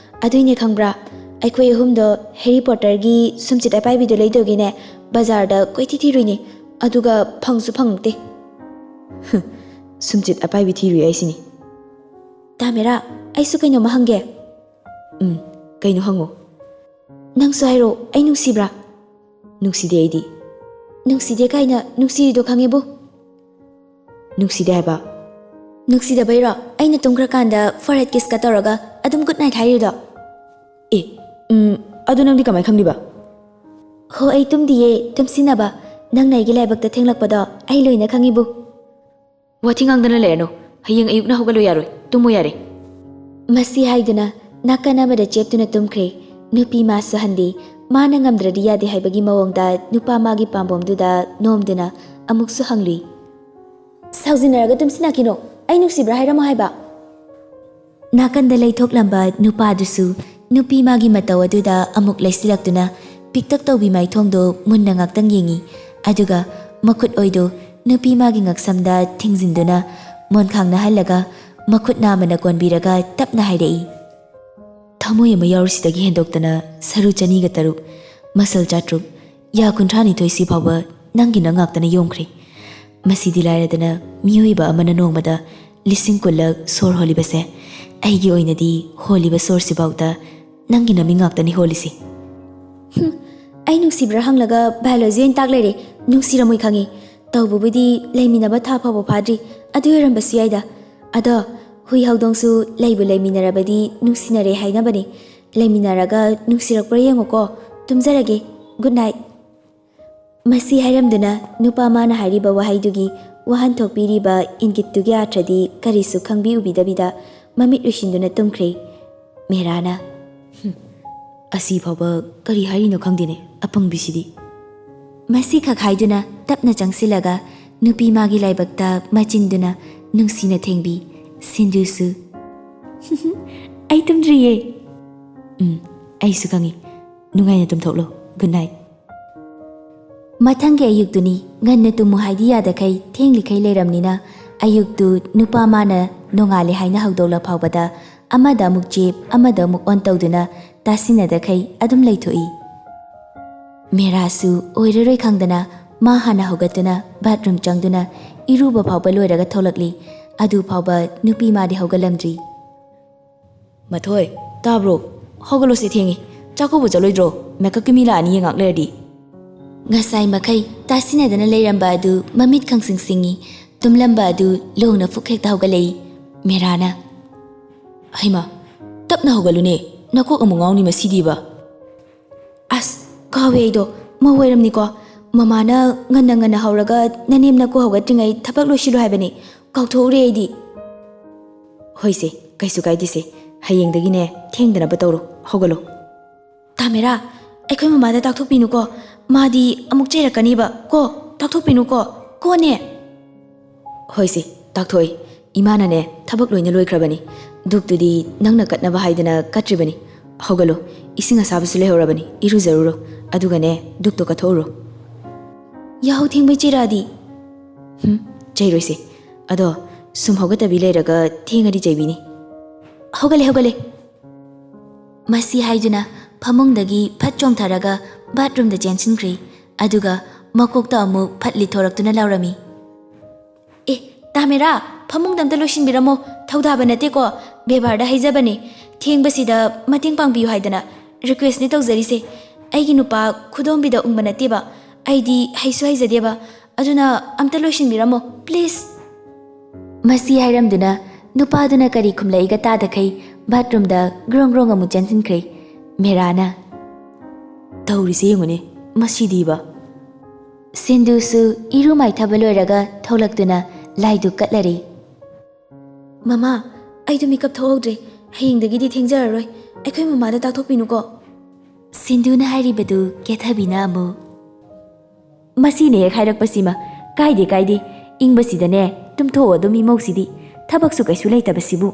ꯑꯗꯨꯏꯅꯦ ꯈꯪꯕ꯭ꯔꯥ, ꯑꯩꯈꯣꯏ ꯑꯍꯨꯝꯗꯣ ꯍꯦꯔꯤ ꯄꯣꯇꯔꯒꯤ ꯁꯨꯝꯆꯤꯠ ꯑꯄꯥꯏꯕꯤꯗꯣ ꯂꯩꯗꯧꯒꯤꯅꯦ ꯕꯖꯥꯔꯗ ꯀꯣꯏꯊꯤ ꯊꯤꯔꯨꯏꯅꯦ, ꯑꯗꯨꯒ ꯐꯪꯁꯨ ꯐꯪꯉꯛꯇꯦ꯫" "ꯁꯨꯝꯆꯤꯠ ꯑꯄꯥꯏꯕꯤ ꯊꯤꯔꯨꯏ ꯍꯥꯏꯁꯤꯅꯤ꯫" "ꯇꯥꯃꯦꯔꯥ, ꯑꯩꯁꯨ ꯀꯩꯅꯣꯝꯃ ꯍꯪꯒꯦ꯫" "ꯎꯝ, ꯀꯩꯅꯣ ꯍꯪꯉꯣ꯫" "ꯅꯪꯁꯨ ꯍꯥꯏꯔꯛꯑꯣ, ꯑꯩ ꯅꯨꯡꯁꯤꯕ꯭ꯔꯥ?" "ꯅꯨꯡꯁꯤꯗꯦ ꯑꯩꯗꯤ꯫" "ꯅꯨꯡꯁꯤꯗꯦ ꯀꯥꯏꯅ, ꯅꯨꯡꯁꯤꯔꯤꯗꯣ ꯈꯪꯉꯦꯕꯨ꯫" "ꯅꯨꯡꯁꯤꯗꯦ ꯍꯥꯏꯕ?" "ꯅꯨꯡꯁꯤꯗꯕꯩꯔꯣ ꯑꯩꯅ ꯇꯨꯝꯈ꯭ꯔꯀꯥꯟꯗ ꯐꯣꯔꯍꯦꯗ ꯀꯤꯁꯀ ꯇꯧꯔꯒ ꯑꯗꯨꯝ ꯒꯨꯗ ꯅꯥꯏꯠ ꯍꯥꯏꯔꯤꯗꯣ?" "ꯑꯦ, ꯎꯝ, ꯑꯗꯨ ꯅꯪꯗꯤ ꯀꯃꯥꯏ ꯈꯪꯂꯤꯕ?" "ꯍꯣ, ꯑꯩ ꯇꯨꯝꯗꯤꯌꯦ, ꯇꯨꯝꯁꯤꯟꯅꯕ꯫ ꯅꯪꯅ ꯑꯩꯒꯤ ꯂꯥꯏꯕꯛꯇ ꯊꯦꯡꯂꯛꯄꯗꯣ ꯑꯩ ꯂꯣꯏꯅ ꯈꯪꯉꯤꯕꯨ꯫" "ꯋꯥꯊꯤ ꯉꯥꯡꯗꯅ ꯂꯩꯔꯅꯨ, ꯍꯌꯦꯡ ꯑꯌꯨꯛꯅ ꯍꯧꯒꯠꯂꯨ ꯌꯥꯔꯣꯏ, ꯇꯨꯝꯃꯨ ꯌꯥꯔꯦ꯫" ꯃꯁꯤ ꯍꯥꯏꯗꯨꯅ ꯅꯥꯀꯟ ꯑꯃꯗ ꯆꯦꯞꯇꯨꯅ ꯇꯨꯝꯈ꯭ꯔꯦ꯫ ꯅꯨꯄꯤ ꯃꯥꯁꯨ ꯍꯟꯗꯦ꯫ ꯃꯥꯅ ꯉꯝꯗ꯭ꯔꯗꯤ ꯌꯥꯗꯦ ꯍꯥꯏꯕꯒꯤ ꯃꯑꯣꯡꯗ ꯅꯨꯄꯥ ꯃꯥꯒꯤ ꯄꯥꯝꯕꯣꯝꯗꯨꯗ ꯅꯣꯝꯗꯨꯅ ꯑꯃꯨꯛꯁꯨ ꯍꯪꯂꯨꯏ꯫ "ꯁꯥꯎꯖꯤꯟꯅꯔꯒ ꯇꯨꯝꯁꯤꯟꯅꯈꯤꯅꯣ, ꯑꯩ ꯅꯨꯡꯁꯤꯕ꯭ꯔꯥ ꯍꯥꯏꯔꯝꯃꯣ ꯍꯥꯏꯕ꯫" ꯅꯥꯀꯟꯗ ꯂꯩꯊꯣꯛꯂꯝꯕ ꯅꯨꯄꯥꯗꯨꯁꯨ ꯅꯨꯄꯤ ꯃꯥꯒꯤ ꯃꯇꯧ ꯑꯗꯨꯗ ꯑꯃꯨꯛ ꯂꯩꯁꯤꯜꯂꯛꯇꯨꯅ ꯄꯤꯛꯇꯛ ꯇꯧꯕꯤ ꯃꯥꯏꯊꯣꯡꯗꯣ ꯃꯨꯟꯅ ꯉꯥꯛꯇꯪ ꯌꯦꯡꯉꯤ꯫ ꯑꯗꯨꯒ ꯃꯈꯨꯠ ꯑꯣꯏꯗꯣ ꯅꯨꯄꯤ ꯃꯥꯒꯤ ꯉꯛꯁꯝꯗ ꯊꯤꯡꯖꯤꯟꯗꯨꯅ ꯃꯣꯟꯈꯥꯡ ꯅꯥꯍꯜꯂꯒ ꯃꯈꯨꯠ ꯅꯥꯝꯃꯅ ꯀꯣꯟꯕꯤꯔꯒ ꯇꯞꯅ ꯍꯥꯏꯔꯛꯏ꯫ "ꯊꯃꯣꯏ ꯑꯃ ꯌꯥꯎꯔꯤꯁꯤꯗꯒꯤ ꯍꯦꯟꯗꯣꯛꯇꯅ ꯁꯔꯨ ꯆꯅꯤꯒ ꯇꯔꯨꯛ, ꯃꯁꯜ ꯆꯥꯇ꯭ꯔꯨꯛ, ꯌꯥ ꯀꯨꯟꯊ꯭ꯔꯥꯅꯤꯊꯣꯏ ꯁꯤ ꯐꯥꯎꯕ ꯅꯪꯒꯤ ꯅꯪ ꯉꯥꯛꯇꯅ ꯌꯣꯝꯈ꯭ꯔꯦ꯫ ꯃꯁꯤꯗꯤ ꯂꯥꯏꯔꯗꯅ ꯃꯤꯑꯣꯏꯕ ꯑꯃꯅ ꯅꯣꯡꯃꯗ ꯂꯤꯁꯤꯡ ꯀꯨꯟꯂꯛ ꯁꯣꯔ ꯍꯣꯜꯂꯤꯕꯁꯦ, ꯑꯩꯒꯤ ꯑꯣꯏꯅꯗꯤ ꯍꯣꯜꯂꯤꯕ ꯁꯣꯔꯁꯤꯐꯥꯎꯗ ꯅꯪꯒꯤ ꯅꯃꯤꯡ ꯉꯥꯛꯇꯅꯤ ꯍꯣꯜꯂꯤꯁꯦ꯫ ꯍꯨꯝ, ꯑꯩ ꯅꯨꯡꯁꯤꯕ꯭ꯔꯥ ꯍꯪꯂꯒ biology ꯑꯣꯏꯅ ꯇꯥꯛ ꯂꯩꯔꯦ꯫ ꯅꯨꯡꯁꯤꯔꯝꯃꯣꯏ ꯈꯪꯉꯤ꯫ ꯇꯧꯕꯕꯨꯗꯤ ꯂꯩꯃꯤꯟꯅꯕ ꯊꯥ ꯐꯥꯎꯕ ꯐꯥꯗ꯭ꯔꯤ, ꯑꯗꯨ ꯑꯣꯏꯔꯝꯕꯁꯨ ꯌꯥꯏꯗ꯫ ꯑꯗꯣ ꯍꯨꯏ ꯍꯧꯗꯣꯡꯁꯨ ꯂꯩꯕꯨ ꯂꯩꯃꯤꯟꯅꯔꯕꯗꯤ ꯅꯨꯡꯁꯤꯅꯔꯦ ꯍꯥꯏꯅꯕꯅꯤ꯫ ꯂꯩꯃꯤꯟꯅꯔꯒ ꯅꯨꯡꯁꯤꯔꯛꯄ꯭ꯔꯥ ꯌꯦꯡꯉꯨꯀꯣ꯫ ꯇꯨꯝꯖꯔꯒꯦ꯫ Good night꯫ ꯃꯁꯤ ꯍꯥꯏꯔꯝꯗꯨꯅ ꯅꯨꯄꯥ ꯃꯥꯅ ꯍꯥꯏꯔꯤꯕ ꯋꯥꯍꯩꯗꯨꯒꯤ ꯋꯥꯍꯟꯊꯣꯛ ꯄꯤꯔꯤꯕ ꯏꯪꯒꯤꯠꯇꯨꯒꯤ ꯑꯥꯔꯊꯗꯤ ꯀꯔꯤꯁꯨ ꯈꯪꯕꯤ ꯎꯕꯤꯗꯕꯤꯗ ꯃꯃꯤꯠ ꯎꯏꯁꯤꯟꯗꯨꯅ ꯇꯨꯝꯈ꯭ꯔꯦ꯫ ꯃꯦꯔꯥꯅ, "ꯍꯨꯝ, ꯑꯁꯤ ꯐꯥꯎꯕ ꯀꯔꯤ ꯍꯥꯏꯔꯤꯅꯣ ꯈꯪꯗꯦꯅꯦ, ꯑꯄꯪꯕꯤꯁꯤꯗꯤ"꯫ ꯃꯁꯤꯈꯛ ꯍꯥꯏꯗꯨꯅ ꯇꯞꯅ ꯆꯪꯁꯤꯜꯂꯒ ꯅꯨꯄꯤ ꯃꯥꯒꯤ ꯂꯥꯏꯕꯛꯇ ꯃꯆꯤꯟꯗꯨꯅ ꯅꯨꯡꯁꯤꯅ ꯊꯦꯡꯕꯤ꯫ ꯁꯤꯟꯗꯨꯁꯨ, "ꯑꯩ ꯇꯨꯝꯗ꯭ꯔꯤꯌꯦ"꯫ "ꯎꯝ, ꯑꯩꯁꯨ ꯈꯪꯉꯤ꯫ ꯅꯨꯡꯉꯥꯏꯅ ꯇꯨꯝꯊꯣꯛꯂꯣ꯫ Good night"꯫ ꯃꯊꯪꯒꯤ ꯑꯌꯨꯛꯇꯨꯅꯤ꯫ ꯉꯟꯅ ꯇꯨꯝꯃꯨ ꯍꯥꯏꯗꯤ ꯌꯥꯗꯈꯩ ꯊꯦꯡꯂꯤꯈꯩ ꯂꯩꯔꯝꯅꯤꯅ ꯑꯌꯨꯛꯇꯨ ꯅꯨꯄꯥ ꯃꯥꯅ ꯅꯣꯡꯉꯥꯜꯂꯦ ꯍꯥꯏꯅ ꯍꯧꯗꯣꯛꯂ ꯐꯥꯎꯕꯗ ꯑꯃꯗ ꯑꯃꯨꯛ ꯆꯦꯞ, ꯑꯃꯗ ꯑꯃꯨꯛ ꯑꯣꯟ ꯇꯧꯗꯨꯅ ꯇꯥꯁꯤꯟꯅꯗꯈꯩ ꯑꯗꯨꯝ ꯂꯩꯊꯣꯛꯏ꯫ ꯃꯦꯔꯥꯁꯨ ꯑꯣꯏꯔꯔꯣꯏ ꯈꯪꯗꯅ ꯃꯥ ꯍꯥꯟꯅ ꯍꯧꯒꯠꯇꯨꯅ bathroom ꯆꯪꯗꯨꯅ ꯏꯔꯨꯕ ꯐꯥꯎꯕ ꯂꯣꯏꯔꯒ ꯊꯣꯛꯂꯛꯂꯤ꯫ ꯑꯗꯨ ꯐꯥꯎꯕ ꯅꯨꯄꯤ ꯃꯥꯗꯤ ꯍꯧꯒꯠꯂꯝꯗ꯭ꯔꯤ꯫ "ꯃꯊꯣꯏ, ꯇꯥꯕ꯭ꯔꯣ? ꯍꯧꯒꯠꯂꯣꯁꯦ, ꯊꯦꯡꯉꯤ꯫ ꯆꯥꯛ ꯀꯧꯕ ꯆꯠꯂꯣꯏꯗ꯭ꯔꯣ? Makeupꯀꯤ ꯃꯤ ꯂꯥꯛꯑꯅꯤ ꯌꯦꯡꯉꯥꯛ ꯂꯩꯔꯗꯤ"꯫ ꯉꯁꯥꯏ ꯃꯈꯩ ꯇꯥꯁꯤꯟꯅꯗꯅ ꯂꯩꯔꯝꯕ ꯑꯗꯨ ꯃꯃꯤꯠ ꯈꯪꯁꯤꯡ ꯁꯤꯡꯉꯤ꯫ ꯇꯨꯝꯂꯝꯕ ꯑꯗꯨ ꯂꯣꯡꯅ ꯐꯨꯛ ꯍꯦꯛꯇ ꯍꯧꯒꯠꯂꯛꯏ꯫ ꯃꯦꯔꯥꯅ, "ꯍꯩꯃꯥ, ꯇꯞꯅ ꯍꯧꯒꯠꯂꯨꯅꯦ, ꯅꯀꯣꯛ ꯑꯃꯨꯛ ꯉꯥꯎꯅꯤ ꯃꯁꯤꯗꯤꯕ"꯫ "ꯑꯁ, ꯀꯥꯎꯋꯦ ꯑꯩꯗꯣ, ꯃꯧ ꯑꯣꯏꯔꯝꯅꯤꯀꯣ꯫ ꯃꯃꯥꯅ ꯉꯟꯅ ꯉꯟꯅ ꯍꯧꯔꯒ ꯅꯅꯦꯝ ꯅꯀꯨ ꯍꯧꯒꯠꯇ꯭ꯔꯤꯉꯩ ꯊꯕꯛ ꯂꯣꯏꯁꯤꯜꯂꯨ ꯍꯥꯏꯕꯅꯦ, ꯀꯥꯎꯊꯣꯛꯎꯔꯦ ꯑꯩꯗꯤ"꯫ "ꯍꯣꯏꯁꯦ, ꯀꯩꯁꯨ ꯀꯥꯏꯗꯦꯁꯦ, ꯍꯌꯦꯡꯗꯒꯤꯅꯦ ꯊꯦꯡꯗꯅꯕ ꯇꯧꯔꯣ, ꯍꯧꯒꯠꯂꯣ"꯫ "ꯇꯥꯃꯦꯔꯥ, ꯑꯩꯈꯣꯏ ꯃꯃꯥꯗ ꯇꯥꯛꯊꯣꯛꯄꯤꯅꯨꯀꯣ, ꯃꯥꯗꯤ ꯑꯃꯨꯛ ꯆꯩꯔꯛꯀꯅꯤꯕ ꯀꯣ, ꯇꯥꯛꯊꯣꯛꯄꯤꯅꯨꯀꯣ, ꯀꯣꯅꯦ"꯫ "ꯍꯣꯏꯁꯦ, ꯇꯥꯛꯊꯣꯛꯑꯦ꯫ ꯏꯃꯥꯅꯅꯦ ꯊꯕꯛ ꯂꯣꯏꯅ ꯂꯣꯏꯈ꯭ꯔꯕꯅꯤ꯫ ꯙꯨꯞꯇꯨꯗꯤ ꯅꯪꯅ ꯀꯠꯅꯕ ꯍꯥꯏꯗꯅ ꯀꯠꯇ꯭ꯔꯤꯕꯅꯤ꯫ ꯍꯧꯒꯠꯂꯣ, ꯏꯁꯤꯡ ꯑꯁꯥꯕꯁꯨ ꯂꯩꯍꯧꯔꯕꯅꯤ, ꯏꯔꯨꯖꯔꯨꯔꯣ꯫ ꯑꯗꯨꯒꯅꯦ ꯙꯨꯞꯇꯣ ꯀꯠꯊꯣꯛꯎꯔꯣ"꯫ "ꯌꯥꯍꯧ ꯊꯦꯡꯕꯩ ꯆꯩꯔꯛꯑꯗꯤ"꯫ "ꯍꯨꯝ, ꯆꯩꯔꯣꯏꯁꯦ꯫ ꯑꯗꯣ ꯁꯨꯝ ꯍꯧꯒꯠꯇꯕꯤ ꯂꯩꯔꯒ ꯊꯦꯡꯉꯗꯤ ꯆꯩꯕꯤꯅꯤ"꯫ "ꯍꯧꯒꯠꯂꯦ, ꯍꯧꯒꯠꯂꯦ"꯫ ꯃꯁꯤ ꯍꯥꯏꯗꯨꯅ ꯐꯃꯨꯡꯗꯒꯤ ꯐꯠ ꯆꯣꯡꯊꯔꯒ bathroomꯗ ꯆꯦꯟꯁꯤꯟꯈ꯭ꯔꯦ꯫ ꯑꯗꯨꯒ ꯃꯀꯣꯛꯇ ꯑꯃꯨꯛ ꯐꯠ ꯂꯤꯠꯊꯣꯔꯛꯇꯨꯅ ꯂꯥꯎꯔꯝꯃꯤ꯫ "ꯑꯦ, ꯇꯥꯃꯦꯔꯥ, ꯐꯃꯨꯡꯗ ꯑꯝꯇ ꯂꯣꯏꯁꯤꯟꯕꯤꯔꯝꯃꯣ꯫ ꯊꯧꯗꯥꯕ ꯅꯠꯇꯦꯀꯣ, ꯕꯦꯕꯥꯔꯗ ꯍꯥꯏꯖꯕꯅꯦ꯫ ꯊꯦꯡꯕꯁꯤꯗ ꯃꯇꯦꯡ ꯄꯥꯡꯕꯤꯌꯨ ꯍꯥꯏꯗꯅ ꯔꯤꯀ꯭ꯋꯦꯁꯅꯦ ꯇꯧꯖꯔꯤꯁꯦ꯫ ꯑꯩꯒꯤ ꯅꯨꯄꯥ ꯈꯨꯗꯣꯝꯕꯤꯗ ꯎꯪꯕ ꯅꯠꯇꯦꯕ, ꯑꯩꯗꯤ ꯍꯩꯁꯨ ꯍꯩꯖꯗꯦꯕ, ꯑꯗꯨꯅ ꯑꯝꯇ ꯂꯣꯏꯁꯤꯟꯕꯤꯔꯝꯃꯣ ꯄ꯭ꯂꯤꯖ꯫ ꯃꯁꯤ ꯍꯥꯏꯔꯝꯗꯨꯅ ꯅꯨꯄꯥꯗꯨꯅ ꯀꯔꯤ ꯈꯨꯝꯂꯛꯏꯒ ꯇꯥꯗꯈꯩ ꯕꯥꯠꯔꯨꯝꯗ ꯒ꯭ꯔꯣꯡ ꯒ꯭ꯔꯣꯡ ꯑꯃꯨꯛ ꯆꯦꯟꯁꯤꯟꯈ꯭ꯔꯦ꯫ ꯃꯦꯔꯥꯅ, "ꯇꯧꯔꯤꯁꯦ ꯌꯦꯡꯉꯨꯅꯦ, ꯃꯁꯤꯗꯤꯕ!" ꯁꯤꯟꯗꯨꯁꯨ ꯏꯔꯨ ꯃꯥꯏꯊꯕ ꯂꯣꯏꯔꯒ ꯊꯣꯛꯂꯛꯇꯨꯅ ꯂꯥꯏꯗꯨꯛ ꯀꯠꯂꯔꯦ꯫ "ꯃꯃꯥ, ꯑꯩꯗꯣ ꯃꯤꯀꯞ ꯊꯣꯛꯍꯧꯗ꯭ꯔꯦ, ꯍꯌꯦꯡꯗꯒꯤꯗꯤ ꯊꯦꯡꯖꯔꯔꯣꯏ, ꯑꯩꯈꯣꯏ ꯃꯃꯥꯗ ꯇꯥꯛꯊꯣꯛꯄꯤꯅꯨꯀꯣ꯫" ꯁꯤꯟꯗꯨꯅ ꯍꯥꯏꯔꯤꯕꯗꯨ ꯀꯦꯊꯕꯤꯅ ꯑꯃꯨꯛ, "ꯃꯁꯤꯅ ꯍꯦꯛ ꯍꯥꯏꯔꯛꯄꯁꯤꯃ, ꯀꯥꯏꯗꯦ ꯀꯥꯏꯗꯦ, ꯏꯪꯕꯁꯤꯗꯅꯦ ꯇꯨꯝꯊꯣꯛꯑꯣ ꯑꯗꯨꯝ ꯏꯃꯧꯁꯤꯗꯤ, ꯊꯕꯛꯁꯨ ꯀꯩꯁꯨ ꯂꯩꯇꯕꯁꯤꯕꯨ꯫"